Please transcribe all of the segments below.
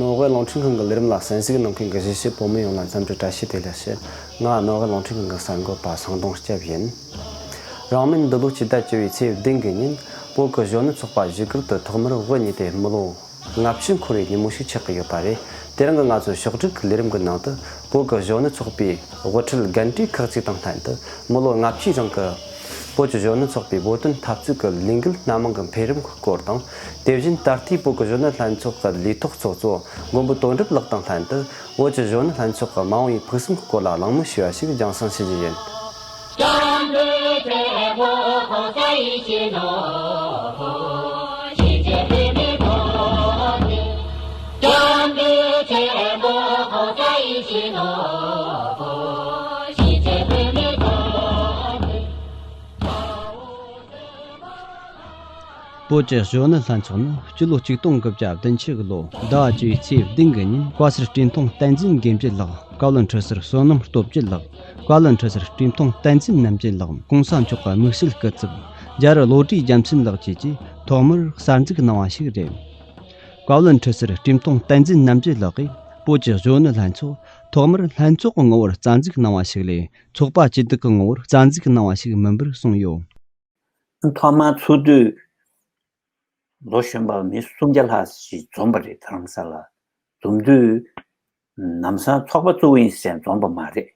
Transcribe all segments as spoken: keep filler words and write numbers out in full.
ནོར་ཝེ་རླུང་འཕྲིན་ཁང་གི་ལས་རིམ་ལ་གསན་གཟིགས་གནང་མཁན་གྱི་གཞིས་བྱེས་བོད་མི་ཡོངས་ལ་འཚམས་འདྲི་བཀྲ་ཤིས་བདེ་ལེགས་ཞུ། ང་ནོར་ཝེ་རླུང་འཕྲིན་ཁང་གི་གསར་འགོད་པ་སངས་གདོང་སྐྱབས་ཡིན། རིང་མིན་འདི་ལོའི་ཕྱི་ཟླ་བཅུ་པའི་ཚེས་བདུན་གི་ཉིན་བོད་ཀྱི་གཞོན་ནུ་ཚོགས་པ་བཞི་ཁུལ་དུ་ཐོག་མར་དབུ་བརྙེས་ཏེ་མི་ལོ་ལྔ་བཅུ་འཁོར་བའི་ཉིན་མོ་ཞིག་ཆགས་ཀྱི་ཡོད་པ་རེད། དེ་རིང་གི་ང་ཚོའི་ཕྱོགས་བསྒྲིགས་ཀྱི་ལས་རིམ་གྱི་ནང་དུ་བོད་ཀྱི་གཞོན་ནུ་ཚོགས་པའི་དབུ་ཁྲིད་རྒན་གྲས་ཁག་ཅིག་དང་ལྷན་དུ་མི་ལོ་ལྔ་བཅུའི་རིང་གི་བོད་ཀྱི་གཞོན་ནུ་ཚོགས་པའི་བོད་དོན་འཐབ་རྩོད་ཀྱི་ལས་འགུལ་སྣ་མང་གི་འཕེལ་རིམ་གྱི་སྐོར་དང་། དེ་བཞིན་ད་ལྟའི་བོད་ཀྱི་གཞོན་ནུ་ལྷན་ཚོགས་ཀྱི་ལས་ཐོག་ཚོགས་གཙོ་མགོན་པོ་དོན་གྲུབ་ལགས་དང་ལྷན་དུ་བོད་ཀྱི་གཞོན་ནུ་ལྷན་ཚོགས་ཀྱི་མ་འོངས་པའི་ཕུགས་བསམ་གྱི་སྐོར་ལ་གླེང་མོལ་ཞུས་པ་ཞིག་རྒྱང་སྲིང་ཞུ་རྒྱུ་ཡིན། བོད་ཀྱི་གཞོན་ནུ་ལྷན་ཚོགས་ནི་སྤྱི་ལོ་ཆིག་སྟོང་དགུ་བརྒྱ་བདུན་ཅུ་གི་ལོ་ཟླ་བ་བཅུ་པའི་ཚེས་བདུན་གི་ཉིན་བཀའ་ཟུར་བཀྲས་མཐོང་བསྟན་འཛིན་དགེ་འབྱེད་ལགས། བཀའ་བློན་ཁྲི་ཟུར་བསོད་ནམས་སྟོབས་རྒྱལ་ལགས། བཀའ་བློན་ཁྲི་ཟུར་བཀྲས་མཐོང་བསྟན་འཛིན་རྣམ་རྒྱལ་ལགས། གོང་ས་མཆོག་གི་དམིགས་བསལ་སྐུ་ཚབ་རྒྱ་རི་བློ་གྲོས་རྒྱལ་མཚན་ལགས་བཅས་ཀྱིས་ཐོག་མར་གསར་འཛུགས་གནང་བ་ཞིག་རེད། བཀའ་བློན་ཁྲི་ཟུར་བཀྲས་མཐོང་བསྟན་འཛིན་རྣམ་རྒྱལ་ལགས་ཀྱིས་བོད་ཀྱི་གཞོན་ནུ་ལྷན་ཚོགས་ཐོག་མར་ལྷན་ཚོགས་ཀྱི་ངོ་བོར་རྩ་འཛུགས་གནང་བ་ཞིག་ལས། ཚོགས་པ་སྐྱིད་སྡུག་གི་ངོ་བོར་རྩ་འཛུགས་གནང་བ་ཞིག་མིན་པར་གསུངས་ཡོད། ཐོག་མར་ཚོགས་དུས་ལོ་གཞོན་པ་མི་སུམ་བརྒྱ་ལྷག་ཞིག་འཛོམས་པ་རེད། རྡ་རམ་ས་ལ་འཛོམས་དུས་ལམ་སང་ཚོགས་པ་བཙུགས་ཡིན་ཟེར་འཛོམས་པ་མ་རེད།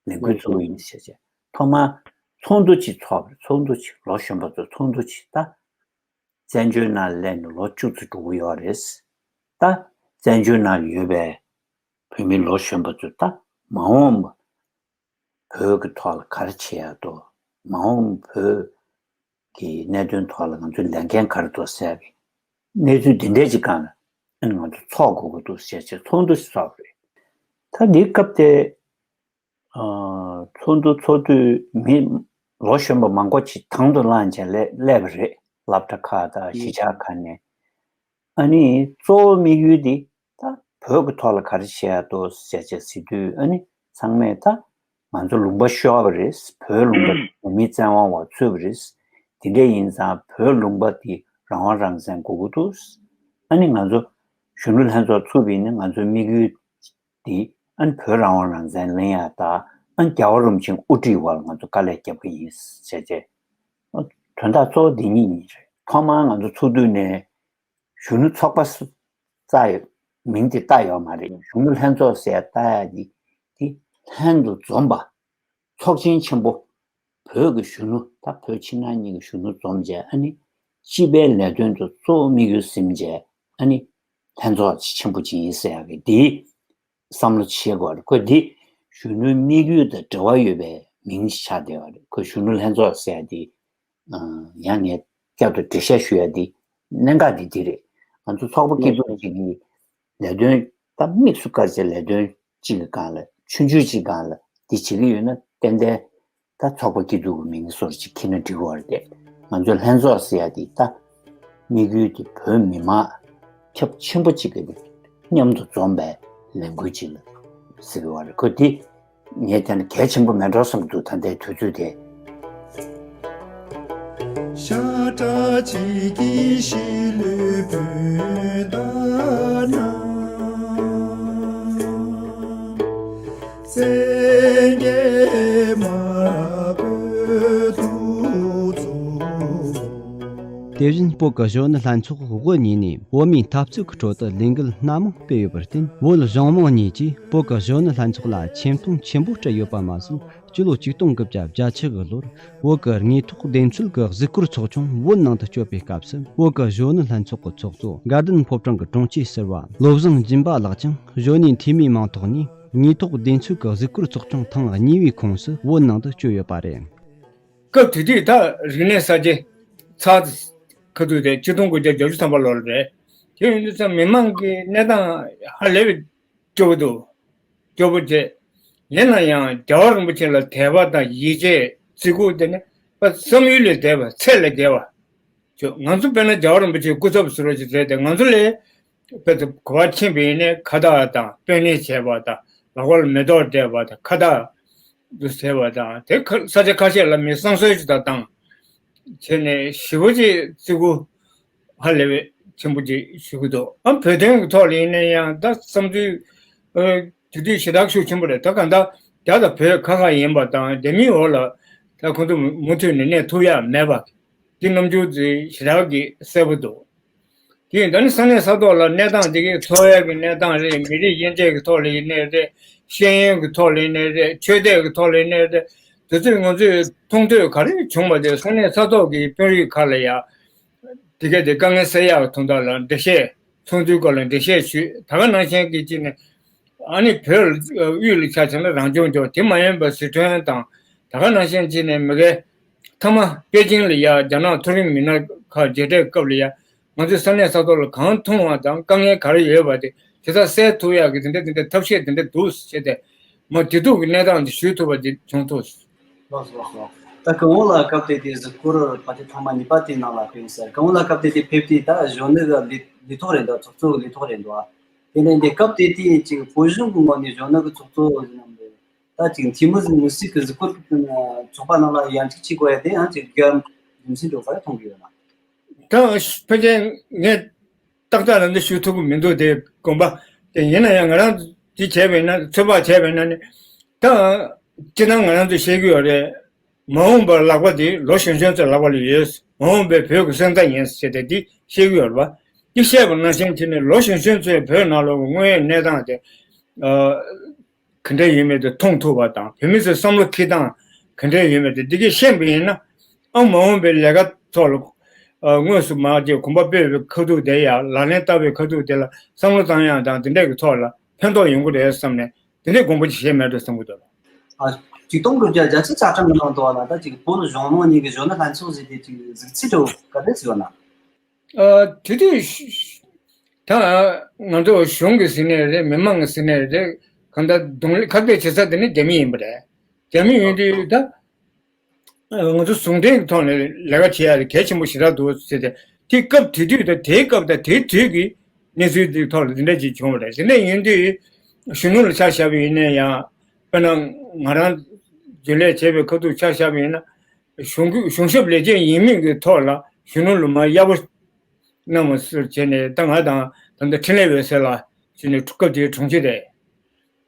ལས་འགུལ་བཙུགས་ཡིན་ཟེར་བྱས་ཐོག་མར་ཚོགས་འདུ་ཅིག་ཚོགས་པ་རེད། ཚོགས་འདུ་ཅིག་ལོ་གཞོན་པ་ཚོ་ཚོགས་འདུ་ཅིག་ད་བཙན་བྱོལ་ནང་སླེབས་ནས་ལོ་བཅུ་ཙམ་འགྲོ་གི་ཡོད་རེད། ད་བཙན་བྱོལ་ནང་ཡོད་པའི་བོད་མི་ལོ་གཞོན་པ་ཚོ་ད་མ་འོངས་པ་བོད་ཀྱི་ཐོག་ལ་ག་རེ་བྱེད་ཡག་འདུག་མ་འོངས་པ་བོད་ཀྱི་གནད་དོན་ཐོག་ལ་ང་ཚོའི་ལས་འགན་ག་རེ་འདུག་ཟེར་གྱི་གནས་ཚུལ་འདི་འདྲས་ཅིག་སྒང་ལ་ཨ་ནི་ང་ཚོ་ཚོགས་དགོས་ཀྱི་འདུག་ཟེར་བྱས་ཚོགས་འདུ་ཞིག་ཚོགས་པ་རེད། ད་འདིའི་སྐབས་དེ་ཨ་ཚོགས་འདུ་ཚོགས་དུས་མི་ལོ་གཞོན་པ་མང་པོ་ཅིག་དང་དུ་བླངས་བྱས་སླེབས་པ་རེད། སློབ་གྲྭ་ཁག་དང་གཞིས་ཆགས་ཁག་ནས། ཨ་ནི་གཙོ་བོ་དམིགས་ཡུལ་འདི་ད་བོད་ཀྱི་ཐོག་ལ་ག་རེ་བྱེད་ཡག་འདུག་ཟེར་བྱས་ཟེར་དུས་ཨ་ནི་ཚང་མས་ད་ང་ཚོ་ལུང་པ་ཤོར་བ་རེད། བོད་ལུང་པ་བོད་མིའི་བཙན་དབང་འོག་ཚུད་པ་རེད། དེ་འདྲ་ཡིན་ཙང་བོད་ལུང་པ་འདི་རང་དབང་རང་བཙན་དགོས་ཀྱི་འདུག་ཨ་ནི་ང་ཚོ་གཞོན་ནུ་ལྷན་ཚོགས་ཚུགས་པ་ཡིན་ན་ང་ཚོའི་དམིགས་ཡུལ་འདི་ཨ་ནི་བོད་རང་དབང་རང་བཙན་ལེན་ཡག་དང་ཨ་ནི་རྒྱལ་བ་རིན་པོ་ཆེ་དབུ་ཁྲིད་འོག་ལ་ང་ཚོ་དཀའ་ལས་རྒྱབ་ཀྱི་ཡིན་ཟེར་བྱས་དོན་དག་གཙོ་བོ་འདི་གཉིས་ཡིན་རེད། ཐོག་མར་ང་ཚོ་ཚོགས་དུས་ནས་གཞོན་ནུ་ཚོགས་པ་སུ་བཙགས་ཡོད། མིང་དེ་བཏགས་ཡོད་མ་རེད། གཞོན་ནུ་ལྷན་ཚོགས་ཟེར་བཏགས་ཡག་འདི་དེ་ལྷན་དུ་འཛོམས་པ། ཚོགས་ཆེན་ཆེན་པོ། བོད་ཀྱི་གཞོན་ནུ་ད་བོད་ཕྱི་ནང་གཉིས་ཀྱི་གཞོན་ནུ་འཛོམས་བྱས་ཨ་ནི་སྤྱི་པའི་ལས་དོན་དུ་གཙོ་བོ་དམིགས་ཡུལ་ཟིན་བྱས་ཨ་ནི་ལྷན་ཚོགས་ཆེན་པོ་ཅིག་ཡིན་ཟེར་ཡག་གི་འདི་བསམ་བློ་བྱེད་དགོས་རེད། ཁོ་འདི་གཞོན་ནུའི་དམིགས་ཡུལ་དང་འབྲེལ་བ་ཡོད་པའི་མིང་ཞིག་ཆགས་བསྡད་པ་རེད། ཁོ་གཞོན་ནུ་ལྷན་ཚོགས་ཟེར་ཡག་འདི་ཡང་ངས་བསྐྱར་དུ་འགྲེལ་བཤད་ཞུ་ཡག་འདི་གནད་འགག་འདི་འདི་རེད། ང་ཚོ་ཚོགས་པ་སྐྱིད་སྡུག་ཅིག་གི་ལས་དོན་ད་དམིགས་སུ་བཀར་བྱས་ལས་དོན་གཅིག་གི་སྒང་ལ་ཆུང་ཆུང་གཅིག་སྒང་ལ་འདི་བྱེད་ཀྱི་ཡོད་ན་ཏན་ཏན་ད་ཚོགས་པ་སྐྱིད་སྡུག་གི་མིང་སོར་ཅིག་འཁྱེར་ན་འགྲིག་གི་རེད་དེ། ང་ཚོའི་ལྷན་ཚོགས་ཟེར་ཡག་འདི་ད་དམིགས་ཡུལ་དེ་བོད་མི་མང་ཁྱབ་ཆེན་པོ་གཅིག་གི་མཉམ་དུ་འཛོམས་པའི་ལས་འགུལ་ཅིག་ལ་ཟེར་གྱི་ཡོད་རེད། ཁོ་འདི་ངས་བལྟས་ན་གལ་ཆེན་པོ་མེད་འགྲོ་བསམ་འདུག་ད་ལྟའི་དུས་ཚོད་དེ། ཤ་ཁྲག་གཅིག་གི་གཤིས་ལུས་སྤུན་ཟླ་རྣམས། བཙན་རྒྱལ་དམར་པོས་གཏུག་བཙུགས། དེ་བཞིན་བོད་ཀྱི་གཞོན་ནུ་ལྷན་ཚོགས་དབུ་བརྙེས་ནས་བོད་མིའི་འཐབ་རྩོད་ཀྱི་ཁྲོད་དུ་ལས་འགུལ་སྣ་མང་སྤེལ་ཡོད་པར་བརྟེན། བོད་གཞུང་མང་གཉིས་ཀྱིས་བོད་ཀྱི་གཞོན་ནུ་ལྷན་ཚོགས་ལ་ཆེ་མཐོང་ཆེན་པོ་སྤྲད་ཡོད་པ་མ་ཟད། སྤྱི་ལོ་ཆིག་སྟོང་དགུ་བརྒྱ་བརྒྱད་ཅུ་གི་ལོར་བོད་ཀྱི་དངོས་ཐོག་བདེན་འཚོལ་གྱི་གཟིགས་སྐོར་ཚོགས་ཆུང་བོད་ནང་དུ་བསྐྱོད་པའི་སྐབས་སུ། བོད་ཀྱི་གཞོན་ནུ་ལྷན་ཚོགས་ཀྱི་ཚོགས་གཙོ་དགའ་ལྡན་ཕོ་བྲང་གི་དྲུང་ཆེ་ཟུར་པ་བློ་བཟང་སྦྱིན་པ་ལགས་ཀྱང་གཞོན་ནུའི་འཐུས་མིའི་མིང་ཐོག་ནས་དངོས་ཐོག་བདེན་འཚོལ་གྱི་གཟིགས་སྐོར་ཚོགས་ཆུང་ཐེངས་གཉིས་པའི་ཁོངས་སུ་བོད་ནང་དུ་བསྐྱོད་ཡོད་པ་རེད། སྐབས་དེ་དུས་ད་རིག་གནས་གསར་བརྗེ་ཚར་ཁ་ཐུག་དེ་ཆིག་སྟོང་དགུ་བརྒྱ་བརྒྱད་ཅུ་ཐམ་པ་ལོར་རེད། དེ་ཡིན་དུས་ཙམ་མི་མང་གི་གནས་སྟངས་ཧ་ལས་པའི་སྐྱོ་པོ་འདུག་སྐྱོ་པོ་བྱས། ཡིན་ན་ཡང་རྒྱལ་བ་རིན་པོ་ཆེ་ལ་དད་པ་དང་ཡིད་ཆེས་བརྩི་བཀུར་དེ་ནི་བསམ་ཡུལ་ལས་འདས་པ་ཚད་ལས་བརྒལ་བ། ང་ཚོ་དཔེར་ན་རྒྱལ་བ་རིན་པོ་ཆེའི་སྐུ་ཚབ་ཟེར་བ་ཞིག་རེད་དེ། ང་ཚོ་ལས་དཔེ་དེ་གོ་བ་ཕྱིན་པ་ཡིན་ནའི་ཁ་བཏགས་དང་དཔོན་གནས་བྱས་པ་དང་ལག་པ་ལ་མེ་ཏོག་སྤྲད་པ་དང་ཁ་བཏགས་འདུ་བྱས་པ་དང་དེ་ཁ་ས་ཆ་ཁ་ཤས་ལ་མི་བསང་གསོལ་ཞིག་དང་བཏང་བྱས་ནས་ཞེ་པོ་ཅིག་བརྩི་བཀུར་ཧ་ལས་པའི་ཆེན་པོ་ཅིག་ཞུ་གི་འདུག་ཨ་བོད་དོན་གྱི་ཐོག་ལ་ཡིན་ན་ཡང་ད་བསམ་ཚུལ་ཨ་དེ་དུས་ཞེ་དྲག་ཤུགས་ཆེན་པོ་རེད། ད་གང་ལྟར་རྒྱ་དང་བོད་ཁ་ཁ་ཡིན་པ་དང་རྒྱ་མིའི་འོག་ལ་ད་ཁོང་ཚོ་མུ་མཐུད་ནས་གནས་ཐུབ་ཡག་མེད་པ། འདི་རྣམ་འགྱུར་དེ་ཞེ་དྲག་གི་གསལ་པོ་འདུག་དེ་ཡིན་ད་ནི་ས་གནས་ས་ཐོག་ལ་གནས་སྟངས་དེ་གའི་འཚོ་བའི་གི་གནས་སྟངས་རེད། མི་རིགས་དབྱེ་འབྱེད་ཀྱི་ཐོག་ལ་ཡིན་ནའི་རེད། ཤེས་ཡོན་གྱི་ཐོག་ལ་ཡིན་ནའི་རེད། ཆོས་དད་ཀྱི་ཐོག་ལ་ཡིན་ནའི་རེད། དེ་ཚོས་ང་ཚོས་མཐོང་ཐོས་ག་རེ་བྱུང་བ་དེ་ས་གནས་ས་ཐོག་གི་དཔོན་རིགས་ཁག་ལ་ཡ་དེ་གའི་དེ་དཀའ་ངལ་སེལ་ཡག་གི་དོན་དག་ལ་འགྲེལ་བཤད། ཚོགས་འདུའི་སྐོར་ལ་འགྲེལ་བཤད་ཞུས། ད་ག་ནང་བཞིན་གྱི་ཅིག་ནས་ཨ་ནི་བོད་དབུས་ལ་ཆ་བཞག་ན་རང་སྐྱོང་ལྗོངས། དེ་མ་ཡིན་པ་སི་ཁྲོན་དང་ད་ག་ནང་བཞིན་ཅིག་ནས་མི་གའི་མཐའ་མ་པེ་ཅིང་ལ་ཡ་རྒྱ་ནག་མཐོ་རིམ་མི་སྣ་ཁག་མཇལ་འཕྲད་སྐབས་ལ་ཡ་ང་ཚོའི་ས་གནས་ས་ཐོག་ལ་གང་མཐོང་བ་དང་དཀའ་ངལ་ག་རེ་ཡོད་པ་དེ་དེ་དག་སེལ་ཐུབ་ཡག་གི་དེ་འདྲ་དེ་འདྲ་ཐབས་ཤེས་དེ་འདྲ་འདུག་ཟེར་ཏེ་མ་བདེ་སྡུག་གི་གནས་སྟངས་དེ་ཞུ་ཐུབ་པ་དེ་བྱུང་ཐུབ། ལགས་སོ་ལགས་སོ། ད་གོང་འོག་ལ་སྐབས་དེ་དུས་གཟིགས་སྐོར་བར་དུ་ཐེངས་མ་གཉིས་པ་དེའི་ནང་ལ་ཕེབས་ཟེར། གོང་འོག་ལ་སྐབས་དེ་དུས་ཕེབས་དུས་ད་གཞོན་ནུ་གི་ལས་ལས་ཐོག་རེད་འདུག་ཚོགས་གཙོ་གི་ལས་ཐོག་རེད་འདུག་དེ་ནས་འདི་སྐབས་དེ་དུས་ཅིག་བོད་གཞུང་གི་ངོས་ནས་གཞོན་ནུ་གི་ཚོགས་གཙོ་ཟེར་ན་མི་ད་ཅིག་འཐུས་མི་མི་སྲིད་ཀྱི་གཟིགས་སྐོར་གྱི་ཚོགས་པ་ནང་ལ་ཡར་འཇུག་བྱེད་དགོས་ཡ་དེ་ཡང་ཅིག་རྒྱུན་རིམ་བཞིན་འགྲོ་དགོས་ཡ་མཐོང་གི་ཡོད་ན། ད་ཕལ་ཆེར་ངས་ཏག་ཏག་ལབ་ནས་ཞུ་ཐུབ་ཀྱི་མི་འདུག་དེ་དགོངས་པ་དེ་ཡིན་ན་ཡང་ང་རང་དེ་བྱས་པ་ཡིན་ན་ཚོད་དཔག་བྱས་པ་ཡིན་ན་ནི་ད་སྤྱིར་བཏང་ང་རང་ཚོས་བཤད་ཀྱི་ཡོད་རེད། མ་འོངས་པར་ལག་པ་དེ་ལོ་གཞོན་གཞོན་ཚོའི་ལག་པ་ལ་ཡོད། མ་འོངས་པའི་བོད་ཀྱི་སེམས་རྩ་ཡིན་ཟེར་ཏེ་འདི་བཤད་ཀྱི་ཡོད་རེད་པ། འདི་བཤད་པ་ནང་བཞིན་བྱས་ནས་ལོ་གཞོན་གཞོན་ཚོས་བོད་ནང་ལོགས་ཀྱི་དངོས་ཡོད་གནས་སྟངས་དེ་ག་འདྲ་ཡིན་མིན་དེ་མཐོང་ཐུབ་པ་དང་བོད་མི་ཚོའི་བསམ་བློ་འཁྱེར་སྟངས་ག་འདྲ་ཡིན་མིན་དེ་འདི་གས་ཤེས་པ་ཡིན་ན་ཨང་མ་འོངས་པའི་ལས་ཀ་ཐོག་ལ་དངོས་སུ་མ་ཅིག་གོམ་པ་སྤོས་པའི་ཁ་ཐུག་དེ་ཡང་ལག་ལེན་བསྟར་བའི་ཁ་ཐུག་དེ་ལ་བསམ་བློ་བཏང་ཡག་དང་དེ་འདྲ་གི་ཐོག་ལ་ཕན་ཐོགས་ཡོང་གི་རེད་བསམ་ནས་དེ་འདྲའི་དགོངས་པ་ཅིག་བཞེས་མེད་འགྲོ་བསམ་གི་འདུག་ཨ། ཆིག་སྟོང་དགུ་བརྒྱ་བརྒྱད་ཅུ་གྱ་གྲངས་ཀྱི་ནང་དུ་བ་ལ་ད་ཅིག་བོད་གཞུང་ནང་གཉིས་ཀྱི་གཞོན་ནུ་ལྷན་ཚོགས་ཟེར་ཏེ་ཅིག་གཟིགས་ཚུལ་འདྲ་བོ་ག་འདྲ་ཅིག་ཡོད་ན། ཨ། དེ་དུས་ད་ང་ཚོ་གཞུང་གི་ཟེར་ནའི་རེད། མི་མང་གི་ཟེར་ནའི་རེད། གང་ལྟར་གདོང་ལེན་ཁ་གཏད་བྱེད་ས་དེ་ནི་རྒྱ་མི་ཡིན་པ་རེད། རྒྱ་མི་ཡིན་དུས་ད་ང་ཚོ་ཟུང་འབྲེལ་གྱི་ཐོག་ནས་ལས་ཀ་བྱེད་ཡ་དེ་གལ་ཆེན་པོ་ཞེ་དྲག་འདུག་ཟེར་ཏེ་དེ་སྐབས་དེ་དུས་དང་དེའི་སྐབས་དང་དེའི་དུས་ཀྱི་གནས་ཚུལ་དེའི་ཐོག་ལ་དེ་འདྲ་ཅིག་བྱུང་བ་རེད། དེ་འདྲ་ཡིན་དུས་གཞོན་ནུ་ལ་ཆ་བཞག་པ་ཡིན་ན་ཡང་དཔེར་ན་ང་རང་རྒྱུན་ལས་བྱས་པའི་ཁ་ཐུག་ཆ་བཞག་པ་ཡིན་ན། གཞུང་གཞུང་ཞབས་ལས་བྱེད་ཡིན་མིན་གྱི་ཐོག་ལ་གཞོན་ནུ་ལུང་མ་གཡར་པོ་གནང་བ་སོགས་བྱས་ནས་ད་ང་དང་ད་ལྟ་འཕྲིན་ལས་འོད་ཟེར་ལགས་བྱས་ནས་སྐབས་དེའི་དྲུང་ཆེ་རེད།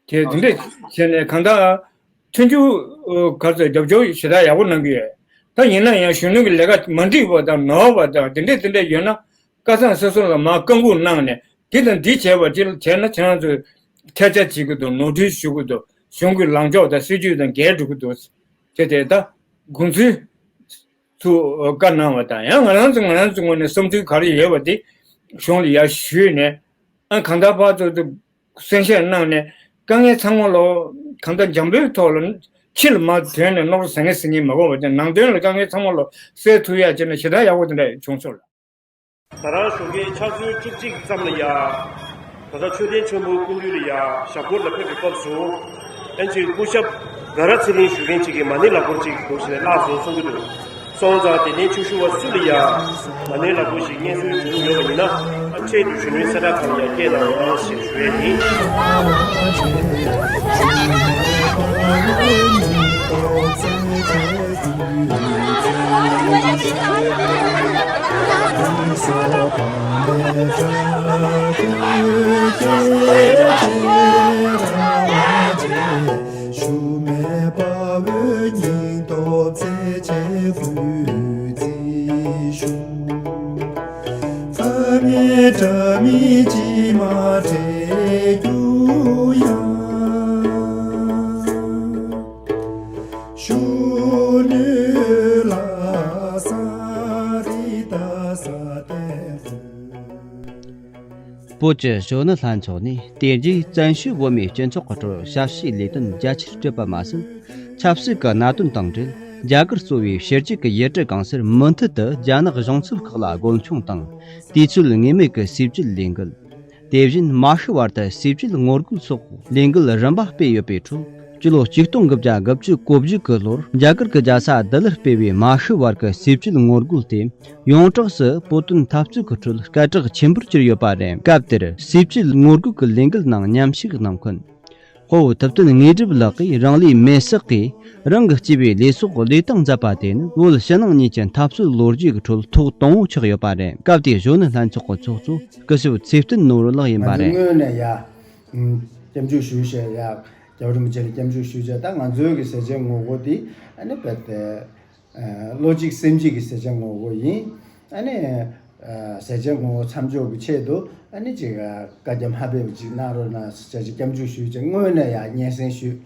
དེ་དེ་འདྲས་བྱས་ནས་གང་ལྟར་མཐུན་འགྱུར་ག་ཚོད་རྒྱབ་སྐྱོར་ཞེ་དྲག་ཡག་པོ་གནང་གི་ཡོད། ད་ཡིན་ན་ཡང་གཞོན་ནུ་གི་ལས་ཀ་མ་འགྲིག་པ་དང་ནོར་བ་དང་དེ་འདྲས་དེ་འདྲས་ཡོད་ན་སྐལ་བཟང་སོ་སོ་ལ་མར་བཀའ་འགུག་གནང་ནས་དེ་དང་འདི་བྱས་པ་ཅི་བྱས་ན་ཁྱེད་རང་ཚོས་ཐལ་ཆ་བྱེད་ཀྱི་འདུག་ནོར་འཁྲུལ་ཞུ་གི་འདུག་གཞུང་གི་ལངས་ཕྱོགས་དང་སྲིད་ཇུས་དང་འགལ་འགྲོ་གི་འདུག་དེ་དེ་ད་དགོངས་ཚུལ་ཚུར་བཀའ་གནང་བ་དང་ཡང་ང་རང་ཚོ་ང་རང་ཚོ་ངོས་ནས་བསམ་ཚུལ་ག་རེ་ཡོད་པ་དེ་གཞུང་ལ་ཡར་ཞུས་ནས་ཨ་གང་ལྟར་ཕར་ཚུར་དུ་གསན་བཤད་གནང་ནས་དཀའ་ངལ་ཚང་མ་ལོ་གང་ལྟར་འཇམ་པོའི་ཐོག་ལ་ཕྱི་ལ་མར་དོན་ནས་རྣོ་རུ་ཟ་ངེ་ཟ་ངེ་མ་དགོས་པ་དེ་ནང་དོན་ལ་དཀའ་ངལ་ཚང་མ་ལོ་སེལ་ཐུབ་ཡ་བྱས་ན་ཞེ་དྲག་ཡག་པོ་དེ་འདྲ་བྱུང་སོང་ལ། ད་རང་ཞོགས་ཀའི་ཕྱག་ཚོད་བཅུ་གཅིག་ཙམ་ལ་ཡ། ད་ལྟ་མཆོད་རྟེན་ཆེན་པོ་སྐུ་མདུན་ལ་ཡ་ཞབས་སྐོར་ལ་ཕེབས་པའི་སྐབས་སུ། ཨན་ཅིག་སྐུ་ཞབས་དགའ་རབ་ཚེ་རིང་ཞུ་མཁན་ཅིག་གིས་མ་ཎི་ལག་འཁོར་ཅིག་འདུག་ཟེར་ནས་བཀླགས་སོང་གསུང་གི་འདུག་སོང་ཙང་དེ་ནས་ཆོས་ཞུ་བ་སུ་ལ་ཡ། མ་ཎི་ལག་འཁོར་ཞིག་སྙན་སེང་བྱུང་ཡོད་པ་ཡིན་ན། ཨ་ཆེད་དུ་གཞོན་ནུའི་གསལ་བསྒྲགས་ཁང་ལ་ཡ་སྐད་གནང་རོགས་གནང་ཞེས་ཞུ་ཡས་ཡིན། བོད་ཀྱི་གཞོན་ནུ་ལྷན་ཚོགས་ནས་དེ་རྗེས་བཙན་བྱོལ་བོད་མིའི་སྤྱི་ཚོགས་ཀྱི་ཁྲོད་ཞབས་ཞུའི་ལས་དོན་རྒྱ་ཆེར་སྤྲད་པ་མ་ཟད། ཆབ་སྲིད་ཀྱི་གནད་དོན་དང་འབྲེལ་རྒྱ་གར་གཙོ་བའི་ཕྱི་རྒྱལ་གྱི་ཡུལ་གྲུ་གང་སར་མུ་མཐུད་དུ་རྒྱ་ནག་གཞུང་ཚབ་ཁག་ལ་རྒོལ་འཁྱོངས་དང་། དུས་ཚོད་ངེས་མེད་ཀྱི་ཟས་བཅད་ལས་འགུལ། དེ་བཞིན་མ་ཤི་བར་དུ་ཟས་བཅད་ངོ་རྒོལ་སོགས་ལས་འགུལ་རིམ་པ་སྤེལ་ཡོད་པའི་ཁྲོད། སྤྱི་ལོ་ཆིག་སྟོང་དགུ་བརྒྱ་དགུ་བཅུ་གོ་བཞི་གི་ལོར་རྒྱ་གར་གྱི་རྒྱལ་ས་ལྡི་ལིར་སྤེལ་བའི་མ་ཤི་བར་གྱི་ཟས་བཅད་ངོ་རྒོལ་དེ། ཡོངས་གྲགས་སུ་བོད་དོན་འཐབ་རྩོད་ཀྱི་ཁྲོད་སྐད་གྲགས་ཆེན་པོར་གྱུར་ཡོད་པ་རེད། སྐབས་དེར་ཟས་བཅད་ངོ་རྒོལ་གྱི་ལས་འགུལ་ནང་མཉམ་ཞུགས་གནང་མཁན། དཔའ་བོ་ཐུབ་བསྟན་དངོས་གྲུབ་ལགས་ཀྱིས་རང་ལུས་མེར་བསྲེགས་ཀྱིས་རང་གི་གཅེས་པའི་ལུས་སྲོག་བློས་བཏང་མཛད་པ་དེ་ནི། བོད་ཕྱི་ནང་གཉིས་ཀྱི་འཐབ་རྩོད་ལོ་རྒྱུས་ཀྱི་ཁྲོད་ཐོག་དང་པོ་ཆགས་ཡོད་པ་རེད། སྐབས་དེའི་གཞོན་ནུ་ལྷན་ཚོགས་ཀྱི་ཚོགས་གཙོ་སྐུ་ཞབས་ཚེ་བརྟན་ནོར་བུ་ལགས་ཡིན་པ་རེད། ང་ཚོ་སྔོན་ནས་ཡ། ཨམ། སྐྱབས་འཇུག་ཞུས་བྱས་ཡ། རྒྱལ་བ་རིན་པོ་ཆེ་ལ་སྐྱབས་འཇུག་ཞུས་བྱས། ད་ང་ཚོའི་གི་ཟས་བཅད་ངོ་རྒོལ་འདི་ཨ་ནི་རྦད་དེ། ཨ། བློ་གཅིག་སེམས་གཅིག་གི་ཟས་བཅད་ངོ་རྒོལ་ཡིན། ཨ་ནི། ཨ། ཟས་བཅད་ངོ་རྒོལ་མཚམས་འཇོག་གི་ཆེད་དུ་ཨ་ནི་ཅིག་ཨ། བཀའ་རྒྱ་མ་ཕེབས་པ་ཅིག་གནང་རོགས་གནང་ཟེར་བྱས་སྐྱབས་འཇུག་ཞུས་བྱས། སྔོན་ནས་ཡང་སྙན་སེང་ཞུས།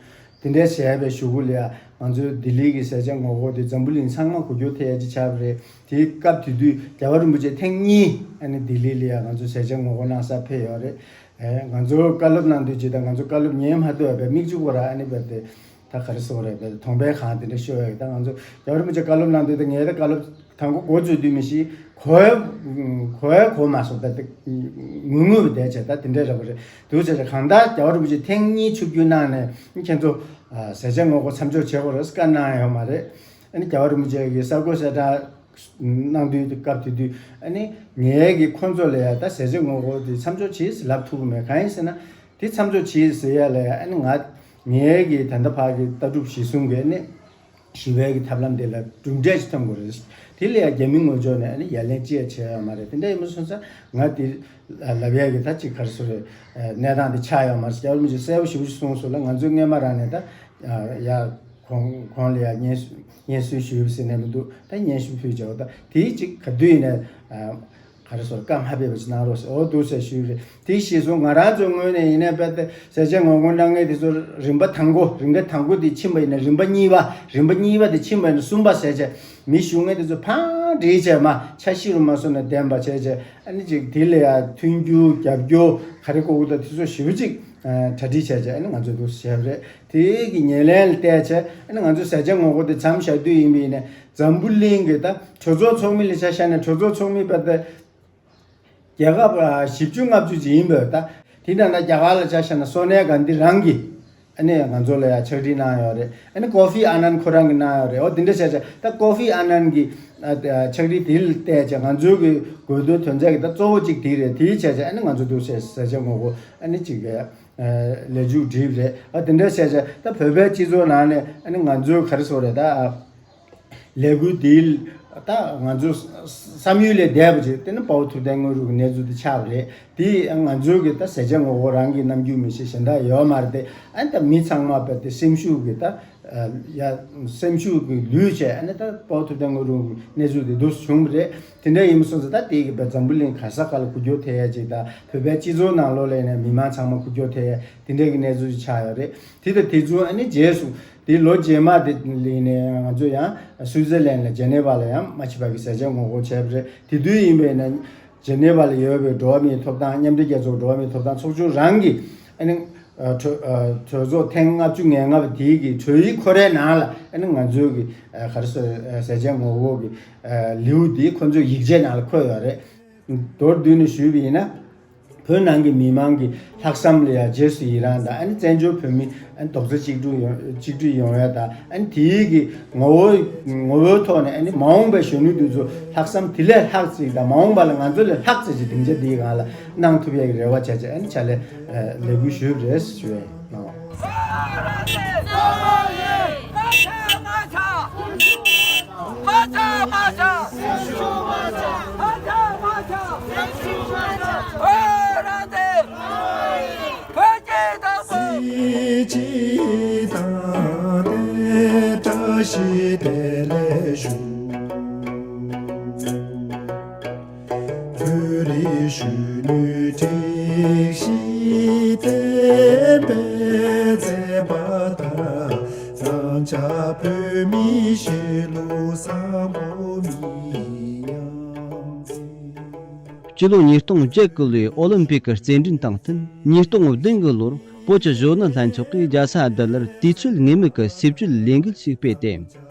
དེ་འདྲའི་བྱས་པའི་གཞུག་གུ་ལ་ཡང་ང་ཚོའི་ལྡི་ལི་གི་ཟས་བཅད་ངོ་རྒོལ་དེ་འཛམ་བུ་གླིང་ཚང་མ་གོ་རྒྱུ་ཐེབས་ཡ་ཅིག་ཆགས་པ་རེད། དེའི་སྐབས་དེ་དུས་རྒྱལ་བ་རིན་པོ་ཆེ་ཐེངས་གཉིས་ཨ་ནི་ལྡི་ལི་ལ་ཡང་ང་ཚོའི་ཟས་བཅད་ངོ་རྒོལ་གནང་སར་ཕེབས་ཡོད་རེད། ཨེ། ང་ཚོར་བཀའ་སློབ་གནང་དུས་ཅིག་དང་ང་ཚོ་བཀའ་སློབ་ཉན་མ་ཐུབ་པའི་མིག་ཆུ་བོར་ཨ་ནི་རྦད་དེ། ད་ག་རེ་ཟེར་དགོས་རེད། རྦད་དེ་གདོང་པའི་ཁ་དེ་འདྲ་ཤོར་ཡོད། ད་ང་ཚོ་རྒྱལ་བ་རིན་པོ་ཆེ་བཀའ་སློབ་གནང་དུས་ད་ངས་ད་བཀའ་སློབ་དང་པོ་འགོ་བཙུགས་དུས་མི་ཤེས། གོ་གོ་གོ་མ་སོང་། རྦད་དེ་ངུ་ངུ་བསྡད་བྱས། ད་དེ་འདྲ་རེད་པ་རེད། དུས་ཚོད་གང་ལྟར་རྒྱལ་བ་རིན་པོ་ཆེ་ཐེངས་གཉིས་ཆིབས་བསྒྱུར་གནང་ནས་ཁྱེད་ཚོ་ཟས་བཅད་ངོ་རྒོལ་མཚམས་འཇོག་བྱེད་དགོས་རེད་བཀའ་གནང་ཡོད་མ་རེད། ཨ་ནི་རྒྱལ་བ་རིན་པོ་ཆེ་གིས་གསར་འགོད་གསལ་བསྒྲགས་གནང་དུས་སྐབས་དེ་དུས་ཨ་ནི་ངས་ཀྱིས་ཁོང་ཚོ་ལ་ཡ་ད་ཟས་བཅད་ངོ་རྒོལ་དེ་མཚམས་འཇོག་བྱེད་ཟེར་ལབ་ཐུབ་ཀྱི་མེད། གང་ཡིན་ཟེར་ན་དེ་མཚམས་འཇོག་བྱེད་ཟེར་ཡ་ལ་ཡ་ཨ་ནི་ང་ངས་ཀྱིས་ད་ལྟ་བར་གྱི་ལྟ་གྲུབ་གཞིར་བཟུང་གིས་ཨ་ནི་ཞི་བའི་གི་ཐབས་ལམ་དེ་ལ་གྲུབ་འབྲས་ཤིག་ཐོན་དགོས་རེད། དེ་ལ་ཡ་རྒྱ་མི་ངོས་ཕྱོགས་ནས་ཨ་ནི་ཡ་ལན་ཅི་ཡང་བྱས་ཡོད་མ་རེད། དེ་འདྲ་ཡིན་པ་སོང་ཙང་ང་དེ་ལབ་ཡ་གི་ད་ཅིག་ག་རེ་ཟེར་རེད། གནས་སྟངས་དེ་ཆགས་ཡོད་མ་རེད། རྒྱལ་བ་རིན་པོ་ཆེས་གསལ་པོ་ཞེ་པོ་ཞིག་གསུངས་སོང་ལ། ང་ཚོས་སྔས་མ་རང་ནས་ད་ཡ། ཁོང་ཁོང་ལ་ཡང་སྙན་སྙན་སེང་ཞུས་པ་ཟེར་ནས་མི་འདུག་ད་སྙན་ཞུ་ཕུལ་བྱས། འོ་ད་དེའི་ཅིག་ག་དུས་ཡིན་ནའི་ཨ། ག་རེ་ཟེར། བཀའ་མ་ཕེབས་པ་ཅིག་གནང་རོགས་ཟེར། འོ་འདུག་ཟེར་ཞུས་རེད། དེ་གཞིར་བཟུང་ང་རང་ཚོའི་ངོས་ནས་ཡིན་ནའི་རྦད་དེ་ཟས་བཅད་ངོ་རྒོལ་གནང་མཁན་དེ་ཚོ་རིམ་པ་དང་པོ། རིམ་པ་དང་པོ་དེ་ཕྱིན་པ་ཡིན་ན་རིམ་པ་གཉིས་པ། རིམ་པ་གཉིས་པ་དེ་ཕྱིན་པ་ཡིན་ན་གསུམ་པ་ཟེར་བྱས། མི་ཞུ་མཁན་དེ་ཚོ་ཕར་བསྒྲིལ་བྱས་མར་འཆར་གཞི་རུ་མ་སོང་ནས་བདམས་པ་བྱས་བྱས། ཨ་ནི་ཅིག་དེ་ལ་ཡང་མཐུན་འགྱུར་རྒྱབ་སྐྱོར་ག་རེ་དགོས་ཀྱི་འདུག་དེ་ཚོ་ཞེ་པོ་ཅིག་གྲ་སྒྲིག་བྱས་བྱས་ཨ་ནི་ང་ཚོས་འདུག་བྱས་པ་རེད། དེ་གི་ཉེར་ལེན་ལ་བལྟས་བྱས་ཨ་ནི་ང་ཚོའི་ཟས་བཅད་ངོ་རྒོལ་དེ་མཚམས་བཞག་དུས་ཡིན་པ་ཡིན་ན། འཛམ་བུ་གླིང་གི་ད་གྲོས་ཚོགས་ཚོགས་མི་ལ་ཆ་བཞག་ན། གྲོས་ཚོགས་ཚོགས་མི་རྦད་དེ་རྒྱལ་ཁབ་བཞི་བཅུ་ལྔ་བཅུ་ཅིག་ཡིན་པས། ད་དེ་ནང་ན་རྒྱ་གར་ལ་ཆ་བཞག་ན་སོ་ནིའ་གྷན་དྷི་རང་གིས་ཨ་ནི་ང་ཚོ་ལ་ཡང་ཕྱག་བྲིས་གནང་ཡོད་རེད། ཨ་ནི་ཀོ་ཧྥི་ཨ་ནན་ཁོ་རང་གིས་གནང་ཡོད་རེད། འོ་དེ་འདྲ་བྱས་བྱས་ད་ཀོ་ཧྥི་ཨ་ནན་གྱི་ཨ་ཕྱག་བྲིས་དེ་ལ་བལྟས་བྱས་ང་ཚོའི་གི་དགོས་འདུན་དོན་ཚན་གྱི་ད་གཙོ་བོ་གཅིག་དེ་རེད། དེ་བྱས་བྱས་ཨ་ནི་ང་ཚོ་འདུག་སེ་ཟས་བཅད་ངོ་རྒོལ་ཨ་ནི་ཅིག་གི་ལས་འཇུག་བསྒྲིགས་པ་རེད། ཨ་དེ་འདྲ་བྱས་བྱས་ད་བོད་པའི་སྤྱི་ཚོགས་ནང་ནས་ཨ་ནི་ང་ཚོའི་ག་རེ་ཟེར་དགོས་རེད། ད་ལས་འགུལ་འདིའི་ད་ང་ཚོ་བསམ་ཡུལ་ལས་འདས་པ་ཅིག་དེ་ནི་དཔའ་བོ་ཐུབ་བསྟན་དངོས་གྲུབ་ཀྱི་གནས་ཚུལ་དེ་ཆགས་པ་རེད། དེ་ང་ཚོའི་གི་ད་ཟས་བཅད་ངོ་རྒོལ་རང་གི་རྣམ་འགྱུར་མི་ཤེས་གཞན་དག་ཡོད་མ་རེད་དེ། ཨ་ནི་ད་མི་ཚང་མ་རྦད་དེ་སེམས་ཤུགས་ཀྱི་ད་ཡ་སེམས་ཤུགས་ཀྱི་ལུས་བྱས། ཨ་ནི་ད་དཔའ་བོ་ཐུབ་བསྟན་དངོས་གྲུབ་ཀྱི་གནས་ཚུལ་དེ་འདུག་བྱུང་བ་རེད། དེ་འདྲ་ཡིན་པ་སོང་ཙང་ད་དེ་གི་རྦད་འཛམ་བུ་གླིང་ག་ས་ག་ལ་འགུལ་སྐྱོད་ཐེབས་ཡ་ཅིག་དང་བོད་པའི་སྤྱི་ཚོགས་ནང་ལོགས་ལ་ཡིན་ན་མི་མང་ཚང་མ་འགུལ་སྐྱོད་ཐེབས་ཡ་དེ་འདྲ་གི་གནས་ཚུལ་ཅིག་ཆགས་ཡོད་རེད། དེ་དང་དེ་མཚུངས་ཨ་ནི་རྗེས་སུ་དེ་ལོ་རྗེས་མ་དེ་ལ་ནས་ང་ཚོ་ཡང་སུའི་ཙེར་ལན་ལ་ཇེ་ནེ་ཝ་ལ་ཡང་མ་ཕྱི་པ་གི་ཟས་བཅད་ངོ་རྒོལ་བྱས་པ་རེད། དེ་དུས་ཡིན་པས་ན་ཇེ་ནེ་ཝ་ལ་ཡོད་པའི་འགྲོ་བ་མིའི་ཐོབ་ཐང་། མཉམ་འབྲེལ་རྒྱལ་ཚོགས་འགྲོ་བ་མིའི་ཐོབ་ཐང་ཚོགས་ཆུང་རང་གིས་ཨ་ནི་གྲོས་གྲོས་ཚོགས་ཐེངས་ལྔ་བཅུ་ང་ལྔ་པ་དེའི་གི་གྲོས་ཡིག་ཁོ་རའི་ནང་ལ་ཨ་ནི་ང་ཚོའི་གི་ག་རེ་ཟེར་ཟས་བཅད་ངོ་རྒོལ་གི་ལེའུ་དེ་ཁོ་ཚོའི་ཡིག་ཆའི་ནང་ལ་འཁོད་ཡོད་རེད། མདོར་བསྡུས་ནས་ཞུས་པ་ཡིན་ན། བོད་ནང་གི་མི་མང་གི་ལྷག་བསམ་ལ་ཡང་རྗེས་སུ་ཡི་རང་དང་། ཨ་ནི་བཙན་བྱོལ་བོད་མི་ཨ་ནི་རྡོག་རྩ་གཅིག་སྒྲིལ་ཡོང་གཅིག་སྒྲིལ་ཡོང་ཡ་དང་། ཨ་ནི་དེའི་གི་ངོ་བོ་ངོ་བོའི་ཐོག་ནས་ཨ་ནི་མ་འོངས་པའི་གཞོན་ནུ་དེ་ཚོ་ལྷག་བསམ་དེ་ལས་ལྷག་ཅིག་དང་། མ་འོངས་པ་ལ་ང་ཚོ་ལས་ལྷག་ཅིག་ཅིག་སྡིངས་ཆ་འདིའི་སྒང་ལ་གནང་ཐུབ་ཡ་གི་རེ་བ་བྱས་བྱས་ཨ་ནི་ཕྱག་ལས་ལས་འགུལ་ཞུས་པ་རེད་ཞུ་ཡ་ཡིན། བོད་རིགས་གཞོན་ནུའི་སྒྲིག་གཞི་གཏན་འབེབས་མཛད་པ་ལྟར། བཟང་ཆ་བོད་མིའི་གཤིས་ལུགས་བཟང་པོ་མི་ཉམས་ཏེ། ཕྱི་ལོ་ཉིས་སྟོང་བརྒྱད་གི་ལོའི་ཨོ་ལིམ་པིག་གི་རྩེད་འགྲན་དང་བསྟུན། ཉིས་སྟོང་བདུན་གི་ལོར་བོད་ཀྱི་གཞོན་ནུ་ལྷན་ཚོགས་ཀྱིས་རྒྱལ་ས་ལྡི་ལིར་དུས་ཚོད་ངེས་མེད་ཀྱི་ཞིབ་དཔྱོད་ལས་འགུལ་ཞིག་སྤེལ་ཏེ།